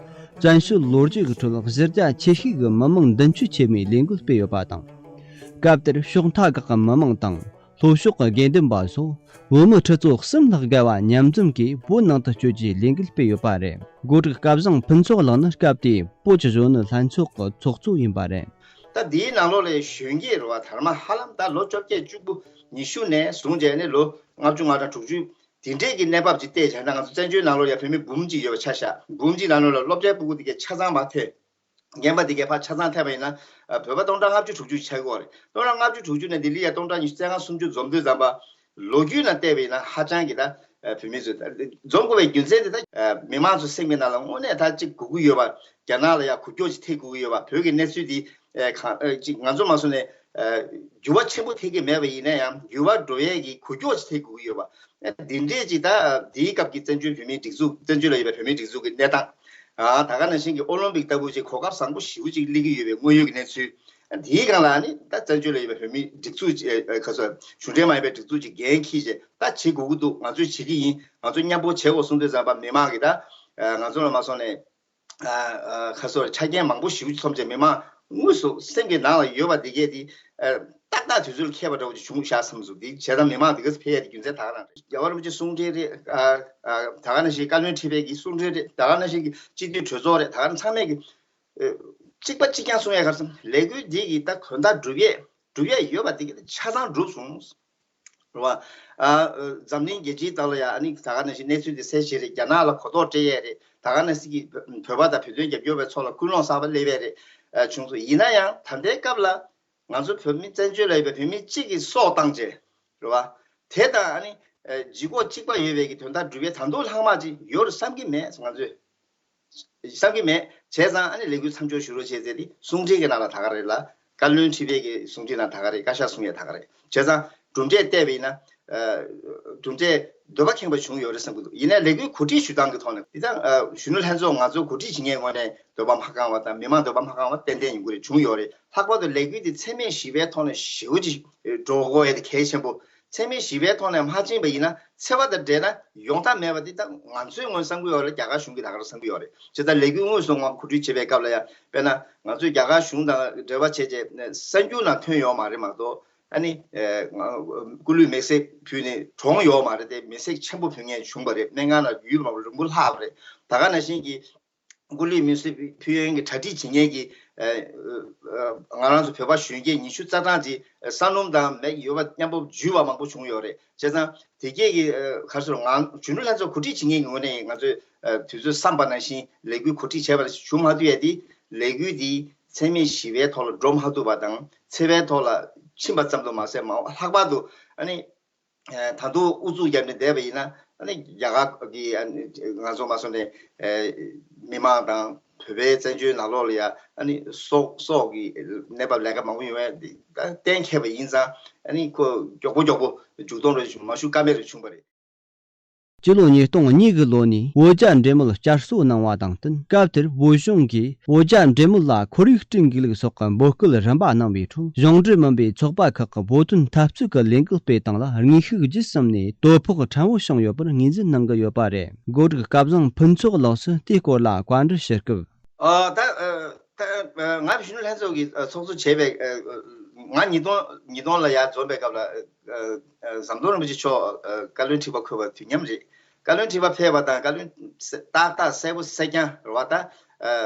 བཙན་བྱོལ་ལོ་རྒྱུས་ཀྱི་ཁྲོད་གཞི་རྒྱ་ཆེ་ཤོས་ཀྱི་མི་མང་མདུན་སྐྱོད་ཆེན་མོའི་ལས་འགུལ་སྤེལ་ཡོད་པ་དང་། སྐབས་དེར་ཕྱོགས་མཐའ་ཁག་གི་མི་མང་དང་། ལྷོ་ཕྱོགས་ཀྱི་དགེ་འདུན་པ་སོགས་བོད་མི་ཁྲི་ཚོ་གསུམ་ལྷག་བརྒལ་བ་མཉམ་འཛོམས་ཀྱིས་བོད་ནང་དུ་བསྐྱོད་རྒྱུའི་ལས་འགུལ་སྤེལ་ཡོད་པ་རེད། གོ་སྒྲིག་སྐལ་བཟང་ཕུན་ཚོགས་ལགས་ནི་སྐབས་དེའི་བོད་ཀྱི་གཞོན་ནུ་ལྷན་ཚོགས་ཀྱི་ཚོགས་གཙོ་ཡིན་པ་རེད། ད་འདིའི་ནང་ལོགས་ལ་གཞོན་སྐྱེས་རེད་བ། དར་མ་ཧ་ལམ་ད་ལོ་བཅོ་བརྒྱད་བཅུ་དགུ་ཉི་ཤུ་ནས་བཟུང་བྱས་ནས་ལོ་ལྔ་བཅུ་ང་གྲངས་དྲུག་ཅུ་དེ་འདྲས་ཀྱི་གནས་བབ་ཅིག་བལྟས་བྱས་ན། ང་ཚོ་བཙན་བྱོལ་ནང་ལོགས་ཡ་བོད་མི་འབུམ་གཅིག་ཡོད་པ་ཆ་བཞག་འབུམ་གཅིག་ནང་ལོགས་ལ་སློབ་གྲྭའི་སྤུ་གུ་དེ་གས་ཆ་ཚང་མ་ཐེ། རྒན་པ་དེ་གས་ཕར་ཆ་ཚང་ཐེབས་པ་ཡིན་ན། ཨ། བོད་པ་སྟོང་ཕྲག་ལྔ་བཅུ་དྲུག་ཅུ་ཆགས་ཀྱི་ཡོད་རེད། སྟོང་ཕྲག་ལྔ་བཅུ་དྲུག་ཅུ་ནས་ལྡི་ལི་ཡ་སྟོང་ཕྲག་ཉི་ཤུ་རྩ་ལྔ་སུམ་ཅུ་འཛོམས་དུས་ཙམ་པ། ལོ་རྒྱུས་ནང་བལྟས་པ་ཡིན་ན་ཧ་ཅང་གི་ད། ཨ། བོད་མི་ཚོས་ད་འཛོམས་དགོས་པའི་རྒྱུ་མཚན་དེ་ད། ཨ། མི་མང་ཚོ་སེམས་ཀྱི་ནང་ལ་དངོས་གནས་ད་ཅིག་དགོས་ཀྱི་ཡོད་པ། རྒྱ་ནག་ལ་ཡ་འགུལ་སྐྱོད་ཅིག་ཐེབས་དགོས་ཀྱི་ཡོད་པ། བོད་ཀྱི་གནས་ཚུལ་འདི། ཨ། གང་། ཨ། ཅིག་ང་ཚོ་མ་སོང་ནས། ཨ། འགྱུར་བ་ཆེན་པོ་ཐེབས་ཀྱི་མེད་པ་ཡིན་ན་ཡང་འགྱུར་བ་འགྲོ་ཡས་ཀྱི་འགུལ་སྐྱོད་ཅིག་ཐེབས་དགོས་ཀྱི་ཡོད་པ། ཨ། འདི་འདྲས་ཅིག་ད། ཨ། འདིའི་སྐབས་ཀྱི་བཙན་བྱོལ་བོད་མིའི་སྒྲིག་འཛུགས། བཙན་བྱོལ་ལ་ཡོད་པའི་བོད་མིའི་སྒྲིག་འཛུགས་ཀྱི་གནས་སྟངས། ཨ། ད་ག་ནང་བཞིན་གྱི་ཨོ་ལིམ་པིག་ལྟ་བུ་ཅིག་གོ་སྐབས་བཟང་པོ་ཞེ་པོ་ཅིག་སླེབས་ཀྱི་ཡོད་པའི་དངོས་ཡོད་ཀྱི་གནས་ཚུལ། ཨ། དེའི་སྒང་ལ་ནི་ད་བཙན་བྱོལ་ལ་ཡོད་པའི་བོད་མིའི་སྒྲིག་འཛུགས་ཅིག་ཨ། ག་ཚོད་གཞུང་འབྲེལ་མ་ཡིན་པའི་སྒྲིག་འཛུགས་ཅིག་འགན་འཁྱེར་བྱས་ད་བྱེད་དགོས་ཀྱི་འདུག་ང་ཚོས་བྱེད་ཀྱི་ཡིན། ང་ཚོ་མཉམ་པོ་བྱེད་དགོས་གསུངས་དུས་ཙམ་པ་མི་མང་གིས་ད། ཨ། ང་ཚོ་ལ་མ་སོང་ནས། ཨ། ཨ། ག་ཚོད་ཆ་རྐྱེན་མང་པོ་ཞེ་པོ་ཅིག་ཐོབ་བྱས་མི་མང་དངོས་སུ་སེམས་ཀྱི་ནང་ལ་ཡོད་པ་འདི་གས་དེ། ཨ། ཏག་ཏག་དུས་ཚོད་ལ་འཁེལ་བ་འདྲ་བོ་ཅིག་བྱུང་ཤག་བསམ་སོང་། དེ་བྱས་ཙང་མི་མང་དེ་གས་ཕེབས་ཡ་དེ་རྒྱུ་མཚན་ད་ག་རང་རེད། རྒྱལ་བ་རིན་པོ་ཆེ་གསུང་འཕྲིན་རེད། ཨ། ཨ། ད་ག་ནང་བཞིན་བཀའ་བློན་ཁྲི་པའི་གི་གསུང་འཕྲིན་རེད། ད་ག་ནང་བཞིན་གྱི་སྤྱི་འཐུས་གྲོས་ཚོགས་རེད། ད་ག་རང་ཚང་མས་གི། ཨ། གཅིག་པ་གཅིག་རྐྱང་གསུང་ཡ་ག་རེ་ཟེར་ན། ལས་འགུལ་འདི་གི་ད་དོན་དག་སྒྲུབ་ཡས། སྒྲུབ་ཡས་ཡོད་པ་འདི་གི་ཆ་ཚང་འགྲུབ་སོང་། རེད་བ། ཨ། འཛམ་གླིང་རྒྱལ་སྤྱིའི་སྟེང་ལ་ཡ་ཨ་ནི་ད་ག་ནང་བཞིན་གནས་ཚུལ་འདི་གསལ་བཤད་རེད། རྒྱ་ནག་ལ་གོ་རྟོགས་སྤྲད་ཡས་རེད། ད་ག་ནང་བཞིན་གྱི་བོད་པ་དང་བོད་དོན་རྒྱབ་སྐྱོར་བའི་ཚོགས་ལ་སྐུལ་སློང་གསར་པ་སླེབས་ཡས་རེད། ཨ། བྱུང་སོང་། ཡིན་ན་ཡང་ད་ལྟའི་སྐབས་ལ་ང་ཚོ་བོད་མི་བཙན་བྱོལ་ལ་ཡོད་པའི་བོད་མི་གཅིག་གིས་སྲོག་བཏང་བྱས། རེད་བ། དེ་དང་ཨ་ནི། ཨ། ལྗིད་ཁོག་གཅིག་པ་ཡོད་པའི་གི་དོན་དག་སྒྲུབ་ཡས་ད་དུང་ལྷག་མ་ཅིག་ཡོད་རེད་བསམ་གྱི་མེད། ང་ཚོས་བསམ་གྱི་མེད། བྱས་ཙང་ཨ་ནི་ལས་འགུལ་མཚམས་འཇོག་ཞུ་རོགས་བྱས་ཟེར་ཏེ་གསུང་འཕྲིན་གྱི་ནང་ལ་ད་ག་རེ་ལ། བཀའ་བློན་ཁྲི་པའི་གི་གསུང་འཕྲིན་ནང་ད་ག་རེ། བཀའ་ཤག་གསུང་ཡས་ད་ག་རེ། བྱས་ཙང་གྲུབ་འབྲས་བལྟས་པ་ཡིན་ན། ཨ། གྲུབ་འབྲས་འདོད་པ་ཁེངས་པ་བྱུང་ཡོད་རེད་བསམ་གྱི་འདུག་ཡིན་ནའི་ལས་འགུལ་གོ་སྒྲིག་ཞུ་སྟངས་ཀྱི་ཐོག་ནས་འདི་ད། ཨ། གཞོན་ནུ་ལྷན་ཚོགས་ང་ཚོ་གོ་སྒྲིག་བྱེད་མཁན་ངོས་ནས་འདོད་པ་མ་ཁེངས་པ་དང་མི་མང་འདོད་པ་མ་ཁེངས་པ་ཏན་ཏན་ཡོང་གི་རེད། བྱུང་ཡོད་རེད། ལྷག་པར་དུ་ལས་འགུལ་འདི་འཚེ་མེད་ཞི་བའི་ཐོག་ནས་ཞེ་པོ་ཅིག་འགྲོ་དགོས་ཡས་དེ་གལ་ཆེན་པོ། འཚེ་མེད་ཞི་བའི་ཐོག་ནས་མ་ཕྱིན་པ་ཡིན་ན་འཚེ་བ་དང་འབྲེལ་ན་ཡོང་ཐབས་མེད་པ་འདི་ད་ང་ཚོའི་ངོས་བསམ་གྱི་ཡོད་རེད། རྒྱ་གར་གཞུང་གིས་ད་ག་རང་བསམ་གྱི་ཡོད་རེད། བྱས་ཙང་ལས་འགུལ་དངོས་སུ་ངོ་གོ་སྒྲིག་བྱེད་པའི་སྐབས་ལ་ཡང་དཔེར་ན་ང་ཚོས་རྒྱ་གར་གཞུང་དང་འབྲེལ་བ་བྱས་རྗེས་གསར་འགྱུར་ནང་ཐོན་ཡོད་མ་རེད་མ་གཏོགས། ཨ་ནི། ཨ། སྐུ་ལུས་མེ་སྲེག་ཕུལ་ནས་གྲོངས་ཡོད་མ་རེད་དེ། མེ་སྲེག་ཆེན་པོ་ཕུལ་མཁན་བྱུང་བ་རེད། སྨན་ཁང་ནང་ཡུལ་ལ་རིང་པོ་ལྷག་པ་རེད། ད་ག་ནང་བཞིན་གྱི་སྐུ་ལུས་མེ་སྲེག་ཕུལ་ཡོན་གྱི་གྲ་སྒྲིག་བྱེད་མཁན་གྱི། ཨ། ཨ། ང་རང་ཚོ་བོད་པ་གཞོན་སྐྱེས་ཉི་ཤུ་རྩ་གྲངས་ཅིག་ས་སྣུམ་དང་མེ་ཡོད་པ་མཉམ་པོ་འཇུས་པ་མང་པོ་བྱུང་ཡོད་རེད། བྱས་ཙང་དེ་གས་ཀྱི། ཨ། ག་རེ་ཟེར། ང་གཞོན་ནུ་ལྷན་ཚོགས་གོ་སྒྲིག་བྱེད་མཁན་གྱི་ངོས་ནས་ང་ཚོས། ཨ། དུས་ཚོད་བསམ་པ་ནང་བཞིན་ལས་འགུལ་གོ་སྒྲིག་བྱས་པ་ཞིག་བྱུང་མ་ཐུབ་ཡས་དེ། ལས་འགུལ་འདི་འཚེ་མེད་ཞི་བའི་ཐོག་ལ་འགྲོ་མ་ཐུབ་པ་དང་འཚེ་བའི་ཐོག་ལ་ཕྱིན་པ་ཙམ་དུ་མ་ཟད། མ་འོངས་ལྷག་པར་དུ་ཨ་ནི། ཨ། ད་དུང་ཨུ་ཚུགས་བརྒྱབ་ནས་བསྡད་པ་ཡིན་ན། ཨ་ནི་རྒྱ་གར་གྱི། ཨ་ནི་ང་ཚོ་མ་སོང་ནས། ཨ། མི་མང་དང་བོད་པའི་བཙན་བྱོལ་ནང་ལོགས་ལ་ཡ་ཨ་ནི་སྲོག་སྲོག་གི་གནས་བབ་ལས་ཀ་མང་པོ་ཡོང་ཡ་འདི་ད་གཏན་འཁེལ་བ་ཡིན་ཙང་། ཨ་ནི་ཁོ་མགྱོགས་པོ་མགྱོགས་པོ་མཇུག་སྡོམ་རེ་བྱུང་། མ་བྱུང་ཀ་མེད་རེ་བྱུང་བ་རེད། སྤྱི་ལོ་ཉིས་སྟོང་གཉིས་ཀྱི་ལོ་ནས་བོད་རྒྱ་འབྲེལ་མོལ་བསྐྱར་གསོ་གནང་བ་དང་བསྟུན། སྐབས་དེར་བོད་གཞུང་གིས་བོད་རྒྱ་འབྲེལ་མོལ་ལ་ཁོར་ཡུག་སྐྲུན་དགོས་ལུགས་སོགས་ཀྱི་འབོད་སྐུལ་རིམ་པ་གནང་བའི་ཁྲོད། གཞུང་འབྲེལ་མིན་པའི་ཚོགས་པ་ཁག་གིས་བོད་དོན་འཐབ་རྩོད་ཀྱི་ལས་འགུལ་སྤེལ་སྟངས་ལ་དངོས་ཤུགས་བརྒྱུད་གསུམ་ནས་དོ་ཕོག་ཕྲན་བུ་བྱུང་ཡོད་པར་ངོས་འཛིན་གནང་གི་ཡོད་པ་རེད། གོ་སྒྲིག་སྐལ་བཟང་ཕུན་ཚོགས་ལགས་སུ་དེའི་སྐོར་ལ་བཀའ་འདྲི་ཞུ་སྐབས། ཨ། ད། ཨ། ད། ཨ། ང་གཞོན་ནུ་ལྷན་ཚོགས་ཀྱི། ཨ། ཚོགས་གཙོ་བྱས་པའི། ཨ། ང་ཉིས་སྟོང་ཉིས་སྟོང་ལ་ཡར་འཛོམས་པའི་སྐབས་ལ། ཨ། ཨ། ཟམ་གདོང་རིན་པོ་ཆེ་མཆོག་ཨ། བཀའ་བློན་ཁྲི་པ་འཁོད་པ་དུས་མཉམ་རེད། བཀའ་བློན་ཁྲི་པ་ཕེབས་པ་དང་། བཀའ་བློན་ཏག་ཏག་གསལ་པོ་གསལ་རྐྱང་རེད་བ། ད། ཨ།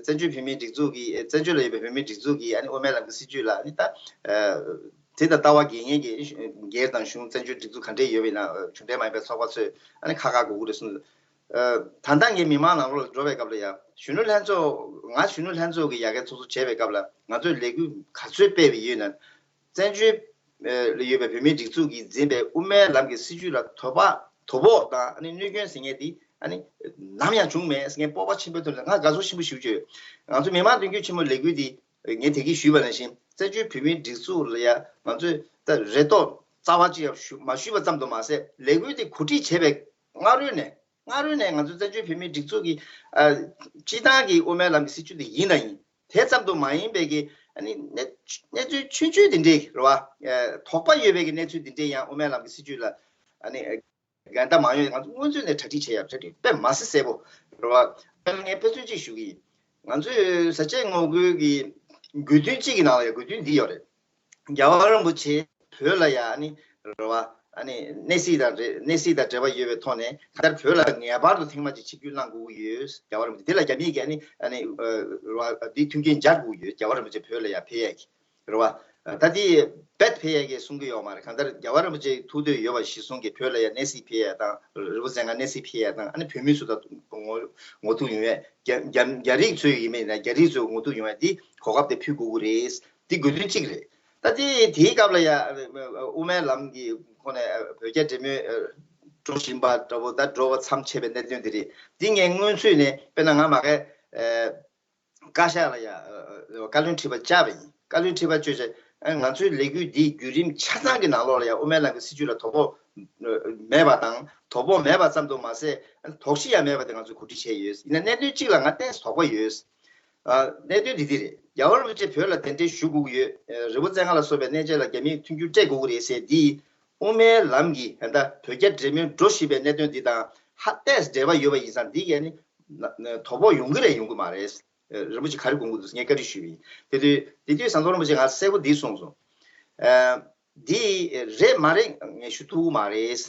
བཙན་བྱོལ་བོད་མིའི་སྒྲིག་འཛུགས་ཀྱི། བཙན་བྱོལ་ལ་ཡོད་པའི་བོད་མིའི་སྒྲིག་འཛུགས་ཀྱི་ཨ་ནི་དབུ་མའི་ལམ་གྱི་སྲིད་བྱུས་ལ་ཨ་ནི་ད། ཨ། དེ་དང་ལྟ་བ་འགལ་མཁན་གྱི་སྒེར་དང་གཞུང་། བཙན་བྱོལ་སྒྲིག་འཛུགས་ག་འདྲས་ཡོད་པ་ཡིན་ན། གཞུང་འབྲེལ་མ་ཡིན་པའི་ཚོགས་པ་ཚོས་ཨ་ནི་ཁ་ཁ་གུག་གུག་རེ་གསུངས། ཨ། ད་ལྟ་ངས་མི་མང་ནང་ལོགས་ལ་འགྲོ་བའི་སྐབས་ལ་ཡང་། གཞོན་ནུ་ལྷན་ཚོགས། ང་གཞོན་ནུ་ལྷན་ཚོགས་ཀྱི་ཡ་གའི་ཚོགས་གཙོ་བྱས་པའི་སྐབས་ལ་ང་ཚོས་ལས་འགུལ་ག་ཚོད་སྤེལ་བ་ཡིན་ན། བཙན་བྱོལ་ལ་ཡོད་པའི་བོད་མིའི་སྒྲིག་འཛུགས་ཀྱིས་འཛིན་པའི་དབུ་མའི་ལམ་གྱི་སྲིད་བྱུས་ལ་དོ་ཕོག་དོ་ཕོག་དང་ཨ་ནི་གནོད་སྐྱོན་ཟེར་མཁན་དེ་ཨ་ནི་ནམ་ཡང་བྱུང་མེད་ཟེར་མཁན་སྤོབས་པ་ཆེན་པོའི་ཐོག་ནས་ང་དགའ་ཚོར་ཆེན་པོ་ཞིག་བྱུང་ཡོད། ང་ཚོ་མི་མང་མདུན་སྐྱོད་ཆེན་མོའི་ལས་འགུལ་འདི། ངས་དེ་གིས་ཞུས་པ་ནང་བཞིན་བཙན་བྱོལ་བོད་མིའི་སྒྲིག་འཛུགས་ལ་ཡ་ང་ཚོས་ད་རེ་དོགས་རྩ་བ་ཅིག་ཡང་ཞུ་མ་ཞུས་པ་ཙམ་དུ་མ་ཟད། ལས་འགུལ་དེ་གོ་སྒྲིག་བྱས་པའི་སྔ་རོལ་ནས། སྔ་རོལ་ནས་ང་ཚོ་བཙན་བྱོལ་བོད་མིའི་སྒྲིག་འཛུགས་ཀྱི། ཨ། སྤྱི་བཏང་གི་དབུ་མའི་ལམ་གྱི་སྲིད་བྱུས་དེ་ཡིན་དང་ཡིན། དེ་ཙམ་དུ་མ་ཡིན་པའི་གི། ཨ་ནི་གནས་གནས་ཚུལ་ཆུང་ཆུང་དེ་འདྲའི་རེད་བ། ཨ་དོགས་པ་ཡོད་པའི་གི་གནས་ཚུལ་དེ་འདྲའི་ཡང་དབུ་མའི་ལམ་གྱི་སྲིད་བྱུས་ལ་ཨ་ནི་འགལ་ཟླ་མང་ཡོད། ང་ཚོ་སྔོན་ཚུད་ནས་གྲ་སྒྲིག་བྱས་ཡ། གྲ་སྒྲིག་དཔེ་མ་སྲིད་གསལ་པོ་རེད་བ། དཔེར་ན་ངས་དཔེ་མཚོན་གཅིག་ཞུ་གི་ཡིན། ང་ཚོས་ཟས་བཅད་ངོ་རྒོལ་གྱི་དགོས་འདུན་གཅིག་གི་ནང་ལ་ཡང་དགོས་འདུན་འདི་ཡོད་རེད། རྒྱལ་བ་རིན་པོ་ཆེ་བོད་ལ་ཡ་ཨ་ནི་རེད་བ། ཨ་ནི་གནས་སྲིད་དང་འབྲེལ་གནས་སྲིད་དང་འབྲེལ་བ་ཡོད་པའི་ཐོག་ནས་གང་ལྟར་བོད་ལ་ངེས་པར་དུ་ཐེངས་མ་གཅིག་ཆིབས་བསྒྱུར་གནང་དགོས་ཀྱི་ཡོད། རྒྱལ་བ་རིན་པོ་ཆེ་འདི་ལ་རྒྱ་མིས་ཀྱི་ཨ་ནི་ཨ་ནི་ཨ་རེད་བ། འདི་མཐུན་རྐྱེན་སྦྱར་དགོས་ཀྱི་ཡོད། རྒྱལ་བ་རིན་པོ་ཆེ་བོད་ལ་ཡ་ཕེབས་ཡ་གི་རེད་བ། ད་དེ་རྦད་ཕེབས་ཡ་གི་གསུང་གི་ཡོད་མ་རེད། གང་ལྟར་རྒྱལ་བ་རིན་པོ་ཆེ་ཐུགས་འདོད་ཡོད་པ་གཞིར་བཟུང་གི་བོད་ལ་ཡ་གནས་སྲིད་ཕེབས་ཡ་དང་། རི་བོ་རྩེ་ལྔ་གནས་སྲིད་ཕེབས་ཡ་དང་། ཨ་ནི་བོད་མི་ཚོ་དང་ངོ་ངོ་ཐུག་ཡོང་ཡ། རྒྱ་རྒྱ་རྒྱ་རིགས་ཚོ་ཡིན་མིན་ན་རྒྱ་རིགས་ཚོ་ངོ་ཐུག་ཡོང་ཡ་འདི་གོ་སྐབས་དེ་ཕུལ་དགོས་ཀྱི་རེད། འདི་དགོས་འདུན་གཅིག་རེད། ད་དེ་དེའི་སྐབས་ལ་ཡ་དབུ་མའི་ལམ་གྱི་ཁོངས་ནས་བོད་རྒྱ་འབྲེལ་མོལ་འགྲོ་བཞིན་པ་འདྲ་པོ། ད་འགྲོ་བ་མཚམས་ཆད་པའི་གནད་དོན་དེ་རེད། འདི་ངས་སྔོན་ཚུད་ནས་དཔེར་ན་ང་མ་གི་བཀའ་ཤག་ལ་ཡ་བཀའ་བློན་ཁྲི་པ་བཅར་བ་ཡིན། བཀའ་བློན་ཁྲི་པ་བཅར་བྱས་ང་ཚོའི་ལས་འགུལ་འདིའི་བརྒྱུད་རིམ་ཆ་ཚང་གི་ནང་ལོགས་ལ་ཡ་དབུ་མའི་ལམ་གྱི་སྲིད་བྱུས་ལ་དོ་ཕོག་མེད་པ་དང་། དོ་ཕོག་མེད་པ་ཙམ་དུ་མ་ཟད་དོགས་གཞི་ཡང་མེད་པ་དེ་ང་ཚོས་གོ་སྒྲིག་བྱས་ཡོད། ཡིན་ན་གནད་དོན་གཅིག་ལ་ང་ཏོག་ཙམ་དོགས་པ་ཡོད། ཨ་གནད་དོན་འདི་འདི་རེད། རྒྱལ་བ་རིན་པོ་ཆེ་བོད་ལ་གདན་འདྲེན་ཞུ་དགོས་ཀྱི་ཡོད། རི་བོ་རྩེ་ལྔ་ལ་སོགས་པའི་གནས་མཇལ་ལ་རྒྱ་མིས་མཐུན་འགྱུར་སྤྲད་དགོས་ཀྱི་རེད་ཟེར་འདི་དབུ་མའི་ལམ་གྱི་ད་ལྟ་བོད་རྒྱ་འབྲེལ་མོལ་འགྲོ་བཞིན་པའི་གནད་དོན་འདི་དང་ཧ་ཏོག་ཙམ་འབྲེལ་བ་ཡོད་པ་ཡིན་ཙང་འདི་གས་ནི་དོ་ཕོག་ཡོང་གི་རེད་ཡོང་གི་མ་རེད། རིན་པོ་ཆེ་ག་རེ་དགོངས་ཀྱི་འདུག་ངས་བཀའ་འདྲི་ཞུས་པ་ཡིན། དེ་དུས་དེ་དུས་ཟམ་གདོང་རིན་པོ་ཆེ་ང་གསལ་པོ་འདི་གསུངས་སོང་། ཨ་འདི་རེད་མ་རེད་ངས་ཞུ་ཐུབ་ཀྱི་མ་རེད།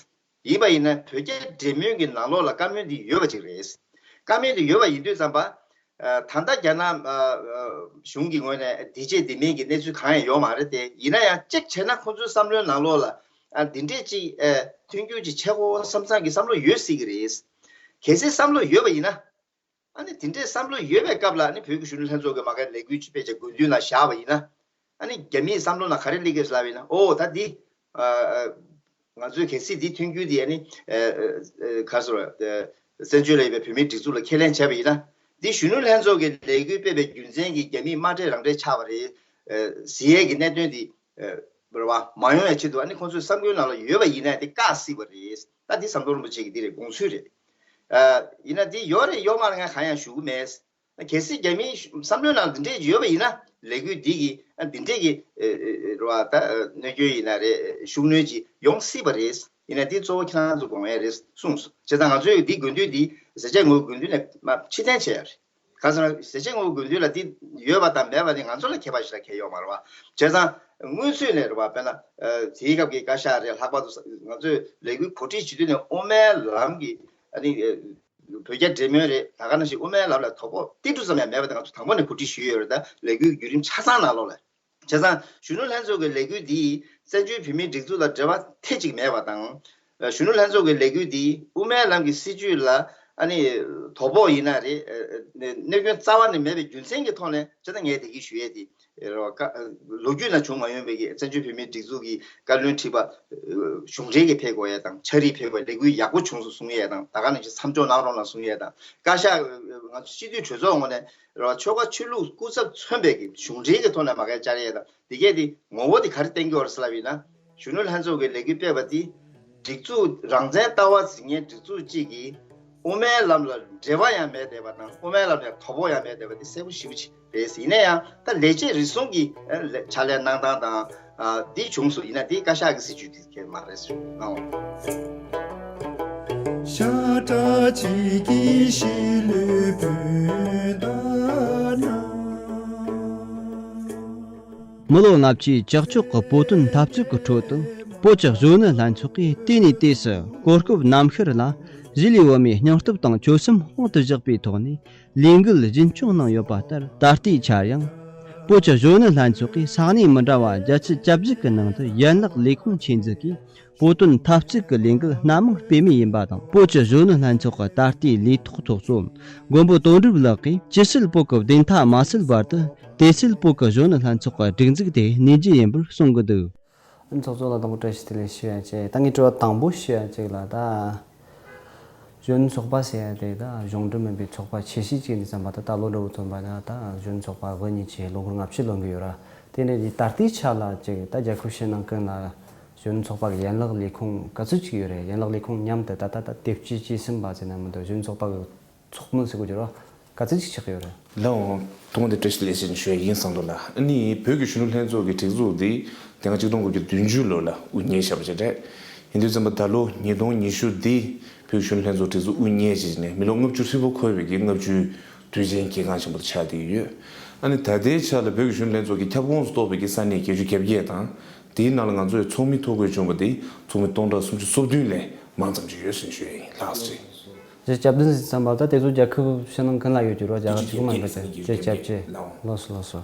ཡིན་པ་ཡིན་ན་བོད་རྒྱ་འབྲེལ་མོལ་གྱི་ནང་ལོགས་ལ་བཀའ་མོལ་འདི་ཡོད་པ་ཅིག་རེད། བཀའ་མོལ་འདི་ཡོད་པ་ཡིན་དུས་ཙམ་པ། ཨ་ད་ལྟ་རྒྱ་ནག་ཨ་ཨ་གཞུང་གི་ངོས་ནས་འདི་བྱས་འདི་མིན་གྱི་གནས་ཚུལ་གང་ཡང་ཡོད་མ་རེད་དེ། ཡིན་ན་ཡང་གཅིག་བྱས་ན་ཁོང་ཚོའི་བསམ་བློའི་ནང་ལོགས་ལ་ཨ་འདི་འདྲས་ཅིག་ཨ་མཐུན་འགྱུར་ཅིག་བྱེད་དགོས་བསམ་བསམ་གྱི་བསམ་བློ་ཡོད་སྲིད་ཀྱི་རེད། གལ་སྲིད་བསམ་བློ་ཡོད་པ་ཡིན་ན། ཨ་ནི་དེ་འདྲའི་བསམ་བློ་ཡོད་པའི་སྐབས་ལ་ཨ་ནི་བོད་ཀྱི་གཞོན་ནུ་ལྷན་ཚོགས་ཀྱི་མ་གི་ལས་འགུལ་ཅིག་སྤེལ་བྱས་དགོས་འདུན་ལ་བཞག་པ་ཡིན་ན། ཨ་ནི་རྒྱ་མིའི་བསམ་བློ་ནང་ག་རེ་སླེབས་ཀྱི་ལབ་ཡིན་ན། ཨོ་ད་འདི་ཨ་ཨ་ང་ཚོའི་གལ་སྲིད་འདི་མཐུན་འགྱུར་འདི་ཨ་ནི་ཨ་ཨ་ག་རེ་ཟེར་བ། བཙན་བྱོལ་ལ་ཡོད་པའི་བོད་མིའི་སྒྲིག་འཛུགས་ལ་ཁས་ལེན་བྱས་པ་ཡིན་ན། འདི་གཞོན་ནུ་ལྷན་ཚོགས་ཀྱི་ལས་འགུལ་སྤེལ་བའི་རྒྱུ་མཚན་གྱིས་རྒྱ་མིས་དམག་འཁྲུག་རང་འཁྲུག་ཆགས་པ་རེད་ཨ་ཟེར་ཡས་ཀྱི་གནད་དོན་འདི་ཨ་རེད་བ། མ་ཡོང་ཡ་ཆེད་དུ་ཨ་ནི་ཁོང་ཚོའི་བསམ་བློའི་ནང་ལ་ཡོད་པ་ཡིན་ན་འདི་བཀག་སྲིད་པ་རེད། ད་འདི་ཟམ་གདོང་རིན་པོ་ཆེ་གི་འདི་རེད། དགོངས་ཚུལ་རེད། ཨ་ཡིན་ན་འདི་ཡོད་རེད་ཡོད་མ་རེད་ང་གང་ཡང་ཞུ་གི་མེད། གལ་སྲིད་རྒྱ་མིའི་བསམ་བློའི་ནང་འདི་འདྲས་ཡོད་པ་ཡིན་ན་ལས་འགུལ་འདི་གི་ཨ་འདི་འདྲས་ཀྱི་ཨ་ཨ་རེད་བ། ད་ཨ་གནོད་སྐྱོན་ཡིན་ན་རེད། ཤུགས་སྣོན་ཅིག་ཡོང་སྲིད་པ་རེད། ཡིན་ན་འདི་གཙོ་བོ་ཁྱེད་རང་ཚོ་དགོངས་ཡས་རེད་གསུངས་སོང་། བྱས་ཙང་ང་ཚོས་འདི་དགོས་འདུན་འདི་ཟས་བཅད་ངོ་རྒོལ་འདི་ནས་མ་ཕྱིར་འཐེན་བྱས་ཡ་རེད། གང་ཟེར་ན་ཟས་བཅད་ངོ་རྒོལ་འདི་ལ་འདི་ཡོད་པ་དང་མེད་པ་ནི་ང་ཚོ་ལ་ཁྱད་པར་ཞིག་ལ་ཁྱད་ཡོད་མ་རེད་བ། བྱས་ཙང་སྔོན་ཚུད་ནས་རེད་བ། དཔེར་ན་ཨ་དེའི་སྐབས་ཀྱི་བཀའ་ཤག་རེད། ལྷག་པར་དུ་ང་ཚོས་ལས་འགུལ་གོ་སྒྲིག་བྱེད་དུས་ནས་དབུ་མའི་ལམ་གྱི་ཨ་ནི་ཨ་བོད་རྒྱ་འབྲེལ་མོལ་རེད། ད་ག་ནང་བཞིན་དབུ་མའི་ལམ་ལ་དོ་ཕོག་ཏིལ་འབྲུ་ཙམ་ཡང་མེད་པ་དེ་ང་ཚོ་དང་པོ་ནས་གོ་སྒྲིག་ཞུས་ཡོད་རེད། ད་ལས་འགུལ་བརྒྱུད་རིམ་ཆ་ཚང་ནང་ལོགས་ལ། བྱས་ཙང་གཞོན་ནུ་ལྷན་ཚོགས་ཀྱི་ལས་འགུལ་འདིས་བཙན་བྱོལ་བོད་མིའི་སྒྲིག་འཛུགས་ལ་འབྲེལ་བ་ཐད་ཅིག་མེད་པ་དང་། གཞོན་ནུ་ལྷན་ཚོགས་ཀྱི་ལས་འགུལ་འདིས་དབུ་མའི་ལམ་གྱི་སྲིད་བྱུས་ལ་ཨ་ནི་དོ་ཕོག་ཡིན་ན་རེད། གནོད་སྐྱོན་རྩ་བ་ནས་མེད་པའི་རྒྱུ་མཚན་གྱི་ཐོག་ནས་བྱས་ཙང་ངས་དེ་གི་ཞུ་ཡས་དེ་རེད་བ། ལོ་རྒྱུས་ནང་བྱུང་མ་མྱོང་བའི་གི་བཙན་བྱོལ་བོད་མིའི་སྒྲིག་འཛུགས་ཀྱི་བཀའ་བློན་ཁྲི་པ་གཞུང་འབྲེལ་གྱི་ཕེབས་དགོས་ཡས་དང་། ཕྱག་བྲིས་ཕེབས་དགོས། ལས་འགུལ་ཡག་པོ་བྱུང་སོང་གསུང་ཡས་དང་། ད་ག་ནང་བཞིན་མཚམས་འཇོག་གནང་རོགས་གནང་གསུང་ཡས་དང་། བཀའ་ཤག་ང་ཚོ་སྤྱི་འཐུས་གྲོས་ཚོགས་ངོས་ནས་རེད་བ། ཆོལ་ཁ་ཆོས་ལུགས་སྐུ་ཚབ་མཚོན་པའི་གི་གཞུང་འབྲེལ་གྱི་ཐོག་ནས་མ་གི་བཅར་ཡས་དང་། འདི་གས་དེ་ངོ་བོ་དེ་ག་རེ་བསྟན་གྱི་ཡོད་རེད་ཟེར་ལབ་ཡིན་ན། གཞོན་ནུ་ལྷན་ཚོགས་ཀྱི་ལས་འགུལ་སྤེལ་བ་དེ་སྒྲིག་འཛུགས་རང་བཙན་ལྟ་བ་འཛིན་མཁན་སྒྲིག་འཛུགས་གཅིག་གིས་དབུ་མའི་ལམ་ལ་འབྲེལ་བ་ཡང་མེད་བསྡད་པ་དང་། དབུ་མའི་ལམ་ལ་དོ་ཕོག་ཡང་མེད་བསྡད་པ་དེ་གསལ་པོ་ཞེ་པོ་ཅིག་རེད། ཡིན་ན་ཡང་ད་ལས་བྱེད་རེ་ཟུང་གིས་ཕྱག་ལས་གནང་སྟངས་དང་འདི་བྱུང་སོང་། ཡིན་ན་དེ་བཀའ་ཤག་གི་སྲིད་བྱུས་དེ་གས་མ་རེད་ཟེར་གནང་བ། ཤ་ཁྲག་གཅིག་གི་གཤིས་ལུས་བུད་ད་ན། མི་ལོ་ལྔ་བཅུའི་ལྕགས་ཕྱོགས་ཀྱི་བོད་དོན་འཐབ་རྩོད་ཀྱི་ཁྲོད་དུ། བོད་ཀྱི་གཞོན་ནུ་ལྷན་ཚོགས་ཀྱིས་དུས་ནས་དུས་སུ་གོ་སྐབས་རྣམ་ཤར་ལ་གཞིས་ལུས་བོད་མིའི་སྙིང་སྟོབས་དང་ཆོད་སེམས་དབང་དུ་བཞག་པའི་ཐོག་ནས་ལས་འགུལ་རྒྱུན་འཁྱོངས་གནང་ཡོད་པ་ལྟར། ད་ལྟའི་ཆར་ཡང་བོད་ཀྱི་གཞོན་ནུ་ལྷན་ཚོགས་ཀྱིས་ས་གནས་མི་འདྲ་བ་བརྒྱད་ཅུ་གྱ་བརྒྱད་ཀྱི་ནང་དུ་ཡན་ལག་ལས་ཁུངས་ཆེད་འཛུགས་ཀྱིས། བོད་དོན་འཐབ་རྩོད་ཀྱི་ལས་འགུལ་སྣ་མང་སྤེལ་མུས་ཡིན་པ་དང་། བོད་ཀྱི་གཞོན་ནུ་ལྷན་ཚོགས་ཀྱི་ད་ལྟའི་ལས་ཐོག་ཚོགས་གཙོ་མགོན་པོ་དོན་གྲུབ་ལགས་ཀྱིས། ཇི་སྲིད་བོད་ཀྱི་བདེན་མཐའ་མ་གསལ་བར་དུ། དེ་སྲིད་བོད་ཀྱི་གཞོན་ནུ་ལྷན་ཚོགས་ཀྱི་སྒྲིག་འཛུགས་དེ་གནས་རྒྱུ་ཡིན་པར་གསུང་གི་འདུག། ཚོགས་གཙོ་ལགས་དང་པོ་བཀྲ་ཤིས་བདེ་ལེགས་ཞུ་ཡ་བྱས། ད་ངས་དྲི་བ་དང་པོ་ཞུ་ཡ་གཅིག་ལ། ད་གཞོན་ནུ་ཚོགས་པ་ཟེར་ཡ་དེ་ད་གཞུང་འབྲེལ་མིན་པའི་ཚོགས་པ་ཆེ་ཤོས་གཅིག་ཡིན་དུས་ཙམ་པ། ད་ད་ལོ་འདྲ་བོ་ཐོན་པ་ན་ད་གཞོན་ནུ་ཚོགས་པ་དབུ་བརྙེས་བྱས་ལོ་འཁོར་ལྔ་བཅུ་ལོན་གྱི་ཡོད་ར། དེ་ནས་ད་ལྟའི་ཆ་ལ་ཅིག་ད་རྒྱལ་ཁབ་ཕྱི་ནང་ཀུན་ལ་གཞོན་ནུ་ཚོགས་པ་གི་ཡན་ལག་ལས་ཁུངས་ག་ཚོད་ཅིག་ཡོད་རེད། ཡན་ལག་ལས་ཁུངས་མཉམ་དུ་ད་ལྟ་ད་དེབ་སྐྱེལ་བྱས་ཟིན་པ་ཟེར་ན་མི་འདུག། གཞོན་ནུ་ཚོགས་པ་གི་ཚོགས་མི་ཟེར་དགོས་ཀྱི་རེད། ག་ཚོད་ཅིག་ཆགས་ཡོད་རེད། ལགས་འོང་། ཐོག་མ་དེ་བཀྲ་ཤིས་བདེ་ལེགས་ཞེས་ཞུ་ཡ་ཡིན། བསམ་དོན་ལ་ཨ་ནི་བོད་ཀྱི་གཞོན་ནུ་ལྷན་ཚོགས་ཀྱི་སྒྲིག་འཛུགས་འདི་དེ་སྔ་ཆིག་སྟོང་དགུ་བརྒྱ་བདུན་ཅུ་ལོ་ལ་དབུ་བརྙེས་བཞག་པ་ཞིག་རེད། ཡིན་དུས་ཙམ་པ་ད་ལོ་ཉིས་སྟོང་ཉི་ཤུ་འདི་བོད་ཀྱི་གཞོན་ནུ་ལྷན་ཚོགས་སྒྲིག་འཛུགས་དབུ་བརྙེས་བྱས་ནས་མི་ལོ་ལྔ་བཅུ་ཧྲིལ་པོ་འཁོར་བའི་གི་ལྔ་བཅུའི་དུས་ཆེན་གྱི་སྒང་ཆེན་པོ་དུ་ཆགས་བསྡད་ཡོད། ཨ་ནི་ད་ལྟའི་ཆ་ལ་བོད་ཀྱི་གཞོན་ནུ་ལྷན་ཚོགས་ཀྱི་ཁྱབ་ཁོངས་སུ་གཏོགས་པའི་གི་ས་གནས་བརྒྱད་ཅུ་གྱ་བརྒྱད་དང་། དེའི་ནང་ལ་ང་ཚོའི་ཚོགས་མི་ཐོ་འགོད་བྱུང་བ་དེ་ཚོགས་མི་སྟོང་ཕྲག་སུམ་ཅུ་སོ་བདུན་ལས་མང་ཙམ་ཅིག་ཡོད་ཟེར་ཞུ་ཡ་ཡིན། ལགས་སོ། རེད། ཞེས་སྐྱབས་དོན་ཟེར་ཙམ་པ་ད་དེ་ཚོ་རྒྱལ་ཁབ་ཕྱི་ནང་ཀུན་ལ་ཡོད་རྒྱུ་རོ། རྒྱ་གར་གཅིག་མ་ཡིན་པ་དེ་ཅེ་སྐྱབས་ཅེ། ལགས་འོང་། ལགས་སོ་ལགས་སོ།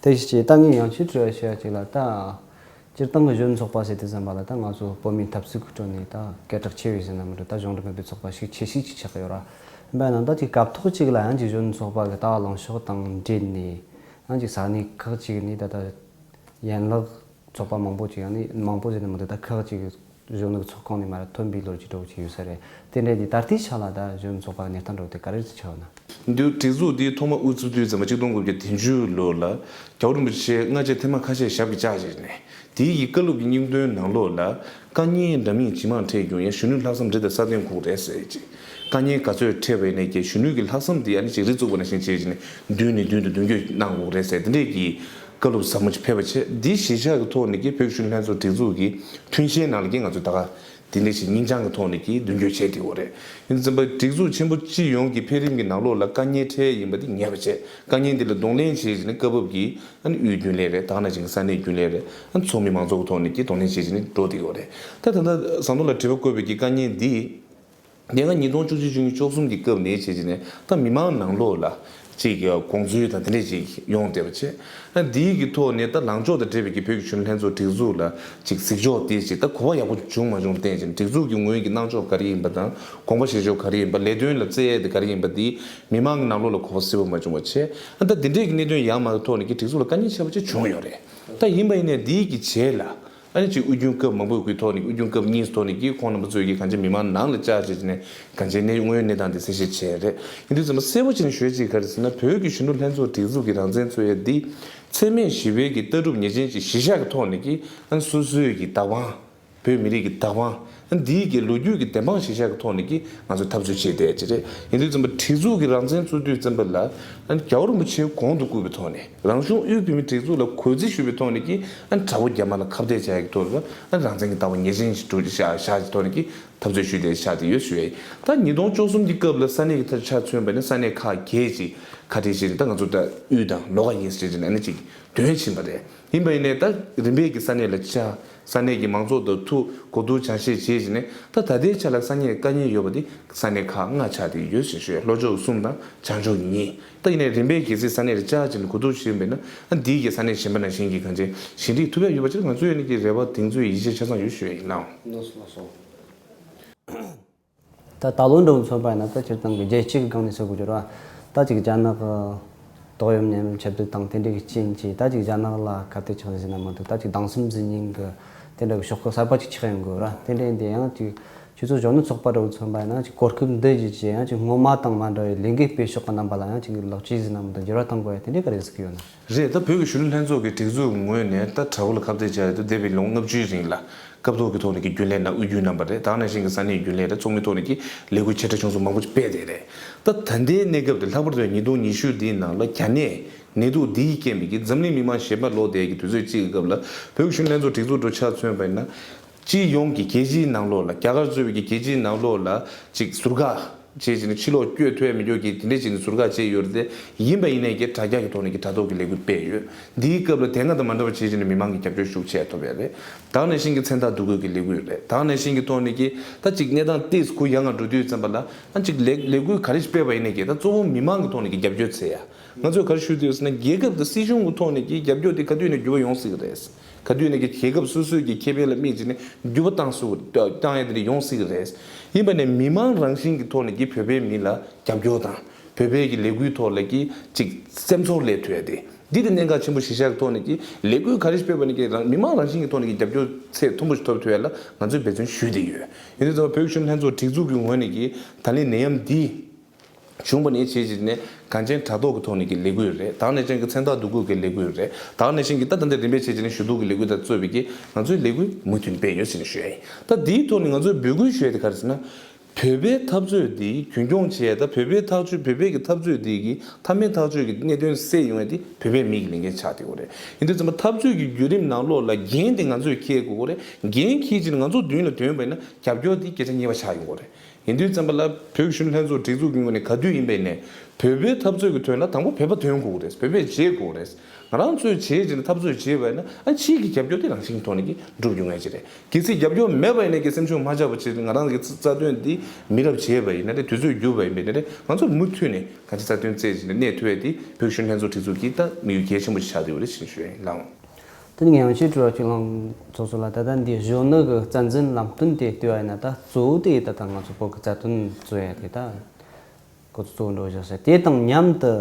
དེ་ཞིག་ཅེ་ད་ངས་ཡང་ཅིག་དྲི་བ་ཞུ་ཡ་ཅིག་ལ་ད། སྤྱིར་བཏང་གི་གཞོན་ཚོགས་པ་ཟེར་དུས་ཙམ་པ་ལ་ད་ང་ཚོ་བོད་མིའི་འཐབ་རྩོད་ཀྱི་ཁྲོད་ནས་ད་སྐད་གྲགས་ཆེ་བའི་ཟེར་ན་མི་འགྲོ། ད་གཞུང་འབྲེལ་མིན་པའི་ཚོགས་པ་ཞིག་ཆེ་ཤོས་ཅིག་ཆགས་ཡོད་ར། ཡིན་པ་ན་ད་ཅིག་སྐབས་ཐོག་ཅིག་ལ་ཡང་ཅིག་གཞོན་ཚོགས་པ་གི་ལྟ་བ་ལངས་ཕྱོགས་དང་འབྲེལ་ནས་ཡང་ཅིག་ས་གནས་ཁག་ཅིག་ནས་ད་ད་ཡན་ལག་ཚོགས་པ་མང་པོ་ཅིག་ཡང་ནི་མང་པོ་ཟེར་ན་མི་འདུག་ད་ཁག་ཅིག་གཞོན་ནུ་གི་ཚོགས་ཁང་ནས་མར་ཐོན་པའི་ལོ་རྒྱུས་འདྲ་བོ་ཅིག་ཡོད་ས་རེད། དེ་འདྲའི་དེ་ད་ལྟའི་ཆ་ལ་ད་གཞོན་ཚོགས་པ་གི་གནས་སྟངས་འདྲ་བོ་དེ་ག་རེ་ཆགས་ཡོད་ན། འདིའི་སྒྲིག་འཛུགས་འདི་ཐོག་མ་དབུ་ཚུགས་དུས་ཙམ་པ་ཆིག་སྟོང་དགུ་བརྒྱ་བདུན་ཅུ་ལོ་ལ་རྒྱལ་བ་རིན་པོ་ཆེ་སྔ་རྗེས་ཐེངས་མ་ཁ་ཤས་ཞབས་ཀྱིས་བཅགས་བྱས་ནས། དེའི་ཡི་བཀའ་སློབ་ཀྱི་སྙིང་དོན་ནང་ལོགས་ལ། བཀའ་ཉན་འདྲ་མིན་ཇི་མང་འཕྲད་རྒྱུ་ཡང་གཞོན་ནུའི་ལྷག་བསམ་རི་དང་ས་སྟེང་གུག་རེད་ཟེར་ཅིག་བཀའ་ཉན་ག་ཚོད་འཕྲད་པ་ཡིན་ནའི་ཀྱང་གཞོན་ནུ་གི་ལྷག་བསམ་དེ་ཨ་ནི་ཅིག་རི་བཙུགས་པ་ནང་བཞིན་བྱས་བྱས་ནས་མདུན་ནས་མདུན་དུ་མདུན་སྐྱོད་གནང་དགོས་རེད་ཟེར་དེ་འདྲས་ཀྱི་བཀའ་སློབ་ཟབ་མོ་ཅིག་ཕེབས་པ་བྱས། འདིའི་གཞིར་བཞག་གི་ཐོག་ནས་ཀྱི་བོད་ཀྱི་གཞོན་ནུ་ལྷན་ཚོགས་སྒྲིག་འཛུགས་ཀྱི་མཐུན་གཞིའི་ནང་ལ་ཀྱི་ང་ཚོས་ད་ག་དེ་འདྲས་ཞིག་སྙིང་བཅངས་ཀྱི་ཐོག་ནས་ཀྱི་མདུན་སྐྱོད་བྱས་བསྡད་ཡོད་རེད། ཡིན་ཙམ་པ་སྒྲིག་འཛུགས་ཆེན་པོ་སྤྱི་ཡོངས་ཀྱི་འཕེལ་རིམ་གྱི་ནང་ལོགས་ལ་དཀའ་ངལ་འཕྲད་ཡིན་པ་དེ་ངེས་པ་བྱས། དཀའ་ངལ་འདི་ལ་གདོང་ལེན་བྱེད་བཞིན་སྐབས་བབ་ཀྱི་ཨ་ནི་དབུས་རྒྱུན་ལས་རེད། ད་ག་ནང་བཞིན་གྱི་ས་གནས་རྒྱུན་ལས་རེད། ཨ་ནི་ཚོགས་མི་མང་ཚོགས་ཀྱི་ཐོག་ནས་ཀྱི་གདོང་ལེན་བྱེད་བཞིན་འགྲོ་བསྡད་ཡོད་རེད། ད་ད་ལྟ་ཟམ་གདོང་ལ་དྲི་བ་བཀོད་པའི་གི་དཀའ་ངལ་འདི། དེ་སྔ་ཉིས་སྟོང་བཅུ་གཅིག་བཅུ་གཉིས་བཅུ་གསུམ་གྱི་སྐབས་ནས་བྱས་བྱས་ནས་ད་མི་མང་ནང་ལོགས་ལ་ཅིག་གི་དགོངས་ཚུལ་དང་དེ་འདྲས་ཅིག་ཡོང་བསྡད་པ་བྱས། ཨ་འདིའི་གི་ཐོག་ནས་ད་ལངས་ཕྱོགས་དང་འབྲེལ་བའི་གི་བོད་ཀྱི་གཞོན་ནུ་ལྷན་ཚོགས་སྒྲིག་འཛུགས་ལ་ཅིག་གཟིགས་ཕྱོགས་དེ་ཅིག་ད་གོ་བ་ཡག་པོ་བྱུང་མ་བྱུང་བསྟན་ཅིང་། སྒྲིག་འཛུགས་ཀྱི་ངོས་ཀྱི་གནང་ཕྱོགས་ག་རེ་ཡིན་པ་དང་། དགོངས་པ་བཞེས་ཕྱོགས་ག་རེ་ཡིན་པ། ལས་དོན་ལ་བརྩི་ཡས་དེ་ག་རེ་ཡིན་པ། འདི་མི་མང་གི་ནང་ལོགས་ལ་གོ་བ་གསལ་པོ་མ་བྱུང་བ་བྱས། ཨ་ད་འདི་འདྲས་ཀྱི་གནད་དོན་ཡར་མར་གྱི་ཐོག་ནས་ཀྱི་སྒྲིག་འཛུགས་ལ་དཀའ་ངལ་ཆེ་བ་ཅིག་བྱུང་ཡོད་རེད། ད་ཡིན་པ་ཡིན་ནའི་འདིའི་གི་རྗེས་ལ་ཨ་ནི་ཅིག་དབུས་རྒྱུན་སྐབས་མང་པོའི་གི་ཐོག་ནས། དབུས་རྒྱུན་སྐབས་གཉིས་ཐོག་ནས་ཀྱི་ཁོང་རྣམ་པ་ཚོས་ཀྱི་གང་ཅི་མི་མང་ནང་ལ་བཅར་བྱས་ནས་གང་ཅི་གནས་དངོས་གནས་སྟངས་དེ་གསལ་བཤད་བྱས་རེད། ཡིན་དུས་ཙམ་པ་གསལ་པོ་བྱས་ནས་ཞུ་ཡ་ཅིག་ག་རེ་ཟེར་ན། བོད་ཀྱི་གཞོན་ནུ་ལྷན་ཚོགས་སྒྲིག་འཛུགས་ཀྱི་རང་བཙན་རྩོད་ཡ་འདི་འཚེ་མེད་ཞི་བའི་གི་ལྟ་གྲུབ་ངེས་ཅན་ཅིག་གཞིར་བཞག་གི་ཐོག་ནས་ཀྱི་ཨ་ནི་སོ་སོའི་གི་བདག་དབང་། བོད་མི་རིགས་ཀྱི་བདག་དབང་། ཨ་འདིའི་གི་ལོ་རྒྱུས་ཀྱི་བདེན་དཔང་གཞིར་བཞག་གི་ཐོག་ནས་ཀྱི་ང་ཚོས་འཐབ་རྩོད་བྱས་བསྡད་ཀྱི་རེད། ཡིན་དུས་ཙམ་པ་སྒྲིག་འཛུགས་ཀྱི་རང་བཙན་རྩོད་དུས་ཙམ་པ་ལ་ཨ་རྒྱལ་བ་རིན་པོ་ཆེ་གོང་དུ་བཀུར་བའི་ཐོག་ནས། རང་གཞུང་དབུས་བོད་མིའི་སྒྲིག་འཛུགས་ལ་གུས་བརྩི་ཞུ་བའི་ཐོག་ནས་ཀྱི་ཨ་དགྲ་བོ་རྒྱ་དམར་ལ་ཁ་གཏད་བྱ་ཡག་གི་ཐོག་ལ་ཨ་རང་བཙན་གྱི་ལྟ་བ་ངེས་ཅན་ཞིག་བསྒྲུབ་བཞག་བཞག་གི་ཐོག་ནས་ཀྱི་འཐབ་རྩོད་ཞུས་བསྡད་བཞག་བསྡད་ཡོད་ཞུ་ཡ་ཡིན། ད་ཉིས་སྟོང་བཅུ་གསུམ་གྱི་སྐབས་ལ་ས་གནས་ཀྱི་ཐད་ཆ་མཚོན་པ་ནི་ས་གནས་ཁག་བརྒྱད་ཅིག་ཁ་བྲལ་བྱས་ནས་ད་ང་ཚོ་ད་དབུས་དང་ལྷོ་ཁ་གཉིས་ཟེར་བྱས་ནས་ཨ་ནི་ཅིག་དོན་ཕྱིན་པ་རེད། ཡིན་པ་ཡིན་ནའི་ད་རིམ་པས་ཀྱི་ས་གནས་ལ་བཅར། ས་གནས་ཀྱི་མང་ཚོགས་དང་ཐུག་གོ་བསྡུར་སྦྱང་བཤད་བྱས་བྱས་ནས་ད་ད་ལྟའི་ཆ་ལ་ས་གནས་དཀའ་ངལ་ཡོད་པ་དེ་ས་གནས་ཁག་ལྔ་ཆགས་བསྡད་ཡོད་ཞེས་ཞུས། ལྷོ་ཕྱོགས་གསུམ་དང་བྱང་ཕྱོགས་གཉིས། ད་ཡིན་ནའི་རིམ་པས་ཀྱི་སི་ས་གནས་ལ་བཅར་བྱས་ནས་གོ་བསྡུར་བྱས་པས་ན་ཨ་འདིའི་གི་ས་གནས་གཞན་པ་ནང་བཞིན་གྱི་གང་ཅི་ཞི་འགྲིག་ཐུབ་ཡ་ཡོད་པ་ཅིག་ང་ཚོའི་ཡོད་ནི་གི་རེ་བ་གདེང་ཚོད་ཡིད་ཆེས་ཆ་ཚང་ཡོད་ཞུ་ཡ་ཡིན་ནའང་། ལགས་སོ་ལགས་སོ། ད་ད་ལོ་འདྲ་བོ་མཚོན་པ་ཡིན་ན་ད་སྤྱིར་བཏང་གི་རྒྱལ་སྤྱི་གི་སྒང་ནས་ཟེར་དགོས་ཀྱི་རེད་བ། ད་ཅིག་རྒྱ་ནག་གི་ཏོག་དབྱིབས་ནད་ཡམས་ཁྱབ་གདལ་དང་དེ་འདྲའི་གི་རྐྱེན་གྱིས་ད་ཅིག་རྒྱ་ནག་ལ་ཁ་གཏད་ཆགས་ཟིན་ན་མི་འདུག་ད་ཅིག་སྡང་སེམས་ཟིན་ཉེན་གི་དེ་འདྲ་གི་ཤོག་ཁག་གསར་པ་ཅིག་ཆགས་ཡོང་གི་རེད་བ། དེ་འདྲ་ཡིན་དེ་ཡང་ཅིག་ཁྱོད་ཚོ་གཞོན་ནུ་ཚོགས་པ་འདྲ་བོ་མཚོན་པ་ཡིན་ན་ཅིག་གོ་སྐབས་འདི་བརྒྱུད་ཀྱི་ཡང་ཅིག་སྔོན་མ་དང་མ་འདྲ་བའི་ལས་འགུལ་སྤེལ་ཕྱོགས་ཀྱི་རྣམ་པ་ལ་ཡང་ཅིག་ལེགས་བཅོས་ཟིན་ན་མི་འདུག་འགྱུར་བ་གཏོང་དགོས་ཡ་དེ་འདྲའི་ག་རེ་ཟེར་གི་ཡོད་ན། རེད། ད་བོད་ཀྱི་གཞོན་ནུ་ལྷན་ཚོགས་ཀྱི་སྒྲིག་འཛུགས་ངོས་ནས་ད་དྲ་བ་ལ་ཁ་གཏད་བཅག་ཡོད་དུས་འདས་པའི་ལོ་ལྔ་བཅུའི་རིང་ལ་སྐབས་ཐོག་གི་ཐོག་ནས་ཀྱི་རྒྱུན་ལས་དང་དབུས་རྒྱུན་རྣམ་པ་རེད། ད་ག་ནང་བཞིན་གྱི་ས་གནས་རྒྱུན་ལས་རེད། ཚོགས་མི་ཐོག་ནས་ཀྱི་ལས་འགུལ་ཆེ་ཕྲ་ཆུང་གསུམ་མང་པོ་ཅིག་སྤེལ་བསྡད་རེད། ད་ད་ལྟའི་གནས་སྐབས་དེ་ལྷག་པར་དུ་ཉིས་སྟོང་ཉི་ཤུ་འདིའི་ནང་ལ་རྒྱ་ནད་ནད་དུག་འདིའི་རྐྱེན་པས་ཀྱི་འཛམ་གླིང་མི་མང་ཞེན་པ་ལོག་བསྡད་ཀྱི་དུས་ཚོད་ཅིག་གི་སྐབས་ལ་བོད་ཀྱི་གཞོན་ནུ་ལྷན་ཚོགས་སྒྲིག་འཛུགས་འདྲ་ཆ་མཚོན་པ་ཡིན་ན། སྤྱི་ཡོངས་ཀྱི་རྒྱལ་སྤྱིའི་ནང་ལོགས་ལ་རྒྱ་གར་གཙོས་པའི་གི་རྒྱལ་སྤྱིའི་ནང་ལོགས་ལ་ཅིག་ཟུར་བཀག་བྱས་བྱས་ནས་ཕྱིར་ལོག་བསྐྱོད་ཐུབ་ཡ་མི་འགྱུར་གྱི་དེ་འདྲས་བྱས་ནས་ཟུར་བཀག་བྱས་ཡོད་རེད་དེ། ཡིན་པ་ཡིན་ནའི་ཀྱི་དྲ་རྒྱ་གི་ཐོག་ནས་ཀྱི་དྲ་ཐོག་གི་ལས་འགུལ་སྤེལ་ཡོད། འདིའི་སྐབས་ལ་དེ་སྔ་དང་མ་འདྲ་བ་བྱས་བྱས་ནས་མི་མང་གི་རྒྱབ་སྐྱོར་ཤུགས་ཆེ་ཐོབ་ཡ་རེད། ད་ག་ནང་བཞིན་གྱི་མཚན་རྟགས་བསྡུ་དགོས་ཀྱི་ལས་འགུལ་རེད། ད་ག་ནང་བཞིན་གྱི་ཐོག་ནས་ཀྱི་ད་ཅིག་གནས་སྟངས་ཏོག་ཙམ་གུ་ཡངས་ང་འགྲོ་དུས་ཙམ་པ་ལ་ཨ་ཅིག་ལས་ལས་འགུལ་ག་རེ་ཞིག་སྤེལ་བ་ཡིན་ནའི་ཀྱི་ད་གཙོ་བོ་མི་མང་གི་ཐོག་ནས་ཀྱི་རྒྱབ་སྐྱོར་འཚོལ་ཡ། ང་ཚོས་ག་རེ་ཞུ་འདོད་ཟེར་ན། རྒྱལ་ཁབ་དང་སྲིད་གཞུང་གི་ཐོག་ནས་ཀྱི་རྒྱབ་སྐྱོར་དེ་ག་དུས་ནས་འགྱུར་བ་ཡོང་སྲིད་ཀྱི་རེད། ག་དུས་ནས་ཀྱི་རྒྱལ་ཁབ་སོ་སོའི་ཀྱི་ཁེ་ཕན་ལ་དམིགས་བྱས་ནས་འགྱུར་བ་བཏང་སྲིད་བཏང་ཡ་དེ་འདྲ་ཡོང་སྲིད་ཀྱི་རེད། ཡིན་པ་ནས་མི་མང་རང་བཞིན་གྱི་ཐོག་ནས་ཀྱི་བོད་པའི་མི་ལ་རྒྱབ་སྐྱོར་དང་བོད་པའི་ཀྱི་ལས་འགུལ་ཐོག་ལ་ཀྱི་ཅིག་སེམས་ཚོར་སླེབས་ཐུབ་ཡ་དེ། འདི་དེ་གནད་འགག་ཆེན་པོ་གཞིར་བཞག་གི་ཐོག་ནས་ཀྱི་ལས་འགུལ་ག་རེ་སྤེལ་བ་ནས་ཀྱི་རང་མི་མང་རང་བཞིན་གྱི་ཐོག་ནས་ཀྱི་རྒྱབ་སྐྱོར་ཚད་མཐོན་པོ་ཞིག་ཐོབ་ཐུབ་ཡ་ལ་ང་ཚོས་འབད་བརྩོན་ཞུས་བསྡད་ཡོད། ཡིན་དུས་ཙམ་པ་བོད་ཀྱི་གཞོན་ནུ་ལྷན་ཚོགས་སྒྲིག་འཛུགས་ཀྱི་ངོས་ནས་ཀྱི་ད་ལན་ནད་ཡམས་འདི། བྱུང་བ་ནས་བྱས་བྱས་ནས་གངས་ཅན་དྲ་ཐོག་གི་ཐོག་ནས་ཀྱི་ལས་འགུལ་རེད། ད་ག་ནང་བཞིན་གྱི་མཚན་རྟགས་བསྡུ་དགོས་ཀྱི་ལས་འགུལ་རེད། ད་ག་ནང་བཞིན་གྱི་ད་ད་ལྟ་རིམ་པས་བྱས་བྱས་ནས་ཞུ་གཏུག་གི་ལས་འགུལ་དང་གཙོས་པའི་ཀྱི་ང་ཚོའི་ལས་འགུལ་མུ་མཐུད་སྤེལ་ཡོད་ཟེར་ནས་ཞུ་ཡ་ཡིན། ད་འདིའི་ཐོག་ནས་ང་ཚོས་འབོད་སྐུལ་ཞུ་ཡ་དེ་ག་རེ་ཟེར་ན། བོད་པའི་འཐབ་རྩོད་འདི་རྒྱུན་འཁྱོངས་བྱས་དང་བོད་པའི་ཐག་གཅོད་བོད་པའི་གི་འཐབ་རྩོད་འདི་གི་མཐའ་མའི་ཐག་གཅོད་ཀྱི་གནད་དོན་སེལ་ཡོང་ཡ་དེ་བོད་པའི་མི་གི་ལས་འགན་ཆགས་བསྡད་ཡོད་རེད། ཡིན་དུས་ཙམ་པ་འཐབ་རྩོད་ཀྱི་བརྒྱུད་རིམ་ནང་ལོགས་ལ་འགན་དེ་ང་ཚོས་འཁྱེར་དགོས་ཀྱི་རེད། འགན་འཁྱེར་བྱས་ནས་ང་ཚོ་མདུན་ལ་ཐོན་པ་ཡིན་ན་རྒྱབ་སྐྱོར་དེ་སྐད་ཆ་གཉིས་པ་ཆགས་ཡོང་གི་རེད། ཡིན་དུས་ཙམ་པ་ལ་བོད་ཀྱི་གཞོན་ནུ་ལྷན་ཚོགས་སྒྲིག་འཛུགས་ཀྱི་ངོས་ནས་ག་དུས་ཡིན་པ་ཡིན་ནའི་བོད་པའི་འཐབ་རྩོད་ཀྱི་དོན་ལ་དང་པོ་བོད་པ་ཐོན་དགོས་རེད། བོད་པས་བྱེད་དགོས་རེད། ང་རང་ཚོས་བྱེད་ཅེས་ནས་འཐབ་རྩོད་བྱེད་པ་ཡིན་ན་ཨ་ཕྱིའི་གི་རྒྱབ་སྐྱོར་དེ་རང་བཞིན་གྱི་ཐོག་ནས་ཀྱི་འགྲུབ་ཡོང་ངེས་ཅིག་རེད། གལ་སྲིད་རྒྱབ་སྐྱོར་མེད་པ་ཡིན་ནའི་ཀྱི་སེམས་ཤུགས་མ་ཆག་པ་བྱེད་ང་རང་གི་རྩ་དོན་འདི་མི་རབས་བྱེད་པ་ཡིན་ན་རེད། དུས་ཚོད་བསྒྱུར་བ་ཡིན་པ་ཡིན་ན་རེད། ང་ཚོར་མུ་མཐུད་ནས་གང་ཅི་རྩ་དོན་རྩད་ཅིག་ནས་གནས་ཐུབ་ཡས་དེ་བོད་གཞོན་ལྷན་ཚོགས་སྒྲིག་འཛུགས་ཀྱི་ད་དམིགས་ཡུལ་གལ་ཆེན་པོ་ཞིག་ཆགས་བསྡད་ཡོད་རེད་ཅེས་ཞུ་ཡ་ཡིན་ལགས། དེ་ནི་ངས་ཡང་ཅིག་དྲི་བ་གཅིག་ལངས་ཚོགས་གཙོ་ལ། ད་ལྟ་འདི་གཞོན་ནུ་གི་རྩ་འཛིན་ལམ་སྟོན་དེ་བལྟས་པ་ཡིན་ན་ད་གཙོ་བོ་དེ་ད་ལྟ་ང་ཚོ་བོད་ཀྱི་རྩ་དོན་རྩོད་ཡ་དེ་ད་ཁོ་ཚོ་གཙོ་བོ་འགྲོ་བཞག་ཟེར། དེ་དང་མཉམ་དུ་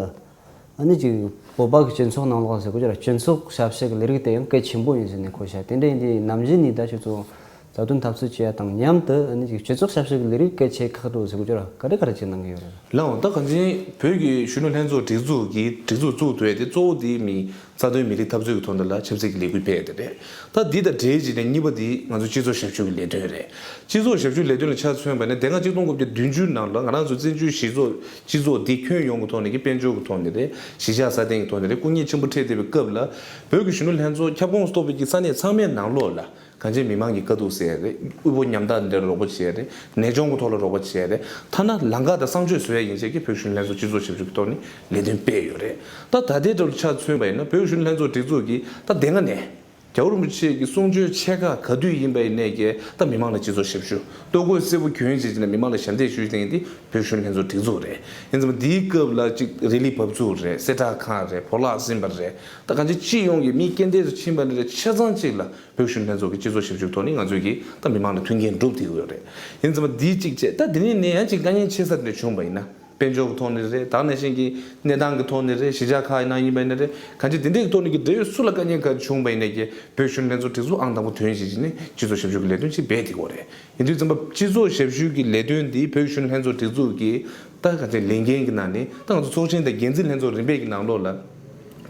ཨ་ནི་ཅིག་བོད་པ་གི་སྤྱི་ཚོགས་ནང་ལོགས་ཟེར་དགོས་ཀྱི་རེད། སྤྱི་ཚོགས་ཞབས་ཞུ་གི་ལས་རིགས་དེ་ཡང་གལ་ཆེན་པོ་ཡིན་ཟེར་ནས་ཁོ་བཤད། དེ་འདྲ་ཡིན་དུས་ནམ་རྒྱུན་ནས་ད་ཁྱོད་ཚོ་རྩ་དོན་འཐབ་རྩོད་བྱེད་ཡ་དང་མཉམ་དུ་ཨ་ནི་ཅིག་སྤྱི་ཚོགས་ཞབས་ཞུ་གི་ལས་རིགས་གལ་ཆེ་ཁག་འགྲོ་ཟེར་དགོས་ཀྱི་རེད། ག་རེ་ག་རེ་བྱེད་གནང་གི་ཡོད་རེད། ལགས་འོང་། ད་གང་ཅི་བོད་ཀྱི་གཞོན་ནུ་ལྷན་ཚོགས་སྒྲིག་འཛུགས་ཀྱི་སྒྲིག་འཛུགས་བཙུགས་དོན་དེ་གཙོ་བོ་དེ་མི་རྩ་དོན་མི་རིགས་འཐབ་རྩོད་ཀྱི་ཐོག་འདི་ལ་ཆབ་སྲིད་ཀྱི་ལས་འགུལ་སྤེལ་ཡ་དེ་རེད། ད་འདི་དང་འབྲེལ་བྱས་ནས་གཉིས་པ་འདི་ང་ཚོ་སྤྱི་ཚོགས་ཞབས་ཞུ་གི་ལས་དོན་རེད། སྤྱི་ཚོགས་ཞབས་ཞུ་ལས་དོན་ལ་ཆ་མཚོན་པ་ནི་དེ་སྔ་ཆིག་སྟོང་དགུ་བརྒྱ་བདུན་ཅུ་ནང་ལ་ང་རང་ཚོ་བཙན་བྱོལ་གཞི་ཚོགས་སྤྱི་ཚོགས་འདི་ཁྱོན་ཡོངས་ཀྱི་ཐོག་ནས་ཀྱི་དཔལ་འབྱོར་གྱི་ཐོག་ནས་རེད། གཞིས་ཆགས་སྲ་བརྟན་གྱི་ཐོག་ནས་རེད། སྐུ་ངལ་ཆེན་པོ་འཕྲད་བསྡད་པའི་སྐབས་ལ་བོད་ཀྱི་གཞོན་ནུ་ལྷན་ཚོགས་ཁྱབ་ཁོངས་སུ་གཏོགས་པའི་ཀྱི་ས་གནས་ཚང་མའི་ནང་ལོགས་ལ་གང་ཅི་མི་མང་གི་དཀའ་སྡུག་སེལ་རེད། དབུལ་པོ་ཉམ་ཐག་འདིར་རོགས་པ་བྱས་རེད། ནད་གཅོང་གི་ཐོག་ལ་རོགས་པ་བྱས་རེད། ཐ་ན་ལམ་ཁ་དང་གསང་སྤྱོད་བཟོ་ཡ་ཡིན་ཆེད་ཀྱི་བོད་གཞོན་ལྷན་ཚོགས་སྤྱི་ཚོགས་ཞབས་ཞུ་གི་ཐོག་ནས་ལས་དོན་སྤེལ་ཡོད་རེད། ད་ད་ལྟའི་དུས་ལ་ཆ་མཚོན་པ་ཡིན་ན་བོད་གཞོན་ལྷན་ཚོགས་སྒྲིག་འཛུགས་ཀྱིས་ད་དེ་སྔ་ནས་རྒྱལ་བ་རིན་པོ་ཆེ་གི་གསུང་ཆོས་ཆེ་ཁག་ག་དུས་ཡིན་པ་ཡིན་ནས་ཀྱི་ད་མི་མང་ལ་སྤྱི་ཚོགས་ཞབས་ཞུ། ལྟོ་གོས་སེར་པོ་གྱོན་བྱས་ཀྱི་ནས་མི་མང་ལ་ཞབས་འདེགས་ཞུ་བཞིན་ཡིན་ཏེ་བོད་གཞོན་ལྷན་ཚོགས་སྒྲིག་འཛུགས་རེད། ཡིན་ཙང་འདིའི་སྐབས་ལ་ཅིག་རི་ལི་བབས་ཚུགས་རེད། གསལ་བསྒྲགས་ཁང་རེད། བོར་བརླག་ཟིན་པ་རེད། ད་གང་ཅི་སྤྱི་ཡོངས་ཀྱི་མི་རྐྱེན་འདས་སུ་ཕྱིན་པ་ནི་རེད། ཆ་ཚང་གཅིག་ལ་བོད་གཞོན་ལྷན་ཚོགས་ཀྱི་སྤྱི་ཚོགས་ཞབས་ཞུའི་ཐོག་ནས་ང་ཚོས་ཀྱིས་ད་མི་མང་ལ་མཐུན་རྐྱེན་བསྒྲུབས་བསྡད་ཡོད་རེད། ཡིན་ཙང་འདིའི་གཅིག་བྱས། ད་འདི་ནས་ནས་ཡང་གཅིག་དཀའ་ངལ་ཆེ་ས་དེ་འདྲ་བྱུང་བ་ཡིན་ན་དཔལ་འབྱོར་གྱི་ཐོག་ནས་རེད། ད་ག་ནང་བཞིན་གྱི་གནས་སྟངས་ཀྱི་ཐོག་ནས་རེད། གཞིས་ཆགས་ཁག་ནང་ཡིན་པ་ཡིན་ན་རེད། གང་ཅི་དེ་འདྲའི་ཐོག་ནས་ཀྱི་འབྲེལ་ཡོད་སུ་ལ་དཀའ་ངལ་ག་རེ་བྱུང་བ་ཡིན་ན་ཀྱི་བོད་གཞོན་ལྷན་ཚོགས་སྒྲིག་འཛུགས་ཨང་དང་པོ་ཐོན་བྱས་ནས་སྤྱི་ཚོགས་ཞབས་ཞུ་གི་ལས་དོན་ཅིག་འབད་བསྡད་ཀྱི་ཡོད་རེད། ཡིན་དུས་ཙམ་པ་སྤྱི་ཚོགས་ཞབས་ཞུ་གི་ལས་དོན་འདི་བོད་གཞོན་ལྷན་ཚོགས་སྒྲིག་འཛུགས་ཀྱི་ད་ག་ཚོད་ལས་འགན་གྱི་ནང་ནས་ད་ང་ཚོ་ཚོགས་ཆེན་དང་འགན་འཛིན་ལྷན་ཚོགས་རིམ་པས་ཀྱི་ནང་ལོགས་ལ་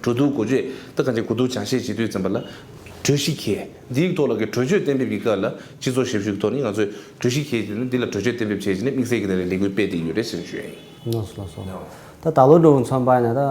གྲོས་བསྡུར་གོ་བརྗོད་ད་ག་ཚོད་གོ་བསྡུར་སྦྱང་བཤད་བྱེད་དུས་ཙམ་པ་ལ་གྲོས་གཞི་འཁྱེར། འདིའི་ཐོག་ལ་གི་གྲོས་ཆོད་གཏན་འབེབས་ཀྱི་སྐབས་ལ་སྤྱི་ཚོགས་ཞབས་ཞུ་གི་ཐོག་ནས་ང་ཚོས་གྲོས་གཞི་འཁྱེར་བྱས་ནས་འདི་ལ་གྲོས་ཆོད་གཏན་འབེབས་བྱས་བྱས་ནས་དམིགས་བསལ་གྱི་ནང་ལས་འགུལ་སྤེལ་བསྡད་ཀྱི་ཡོད་རེད་ཟེར་ཞུ་ཡ་ཡིན། ལགས་སོ་ལགས་སོ། ད་ད་ལོ་འགྲོ་བ་མཚོན་པ་ཡིན་ན་ད་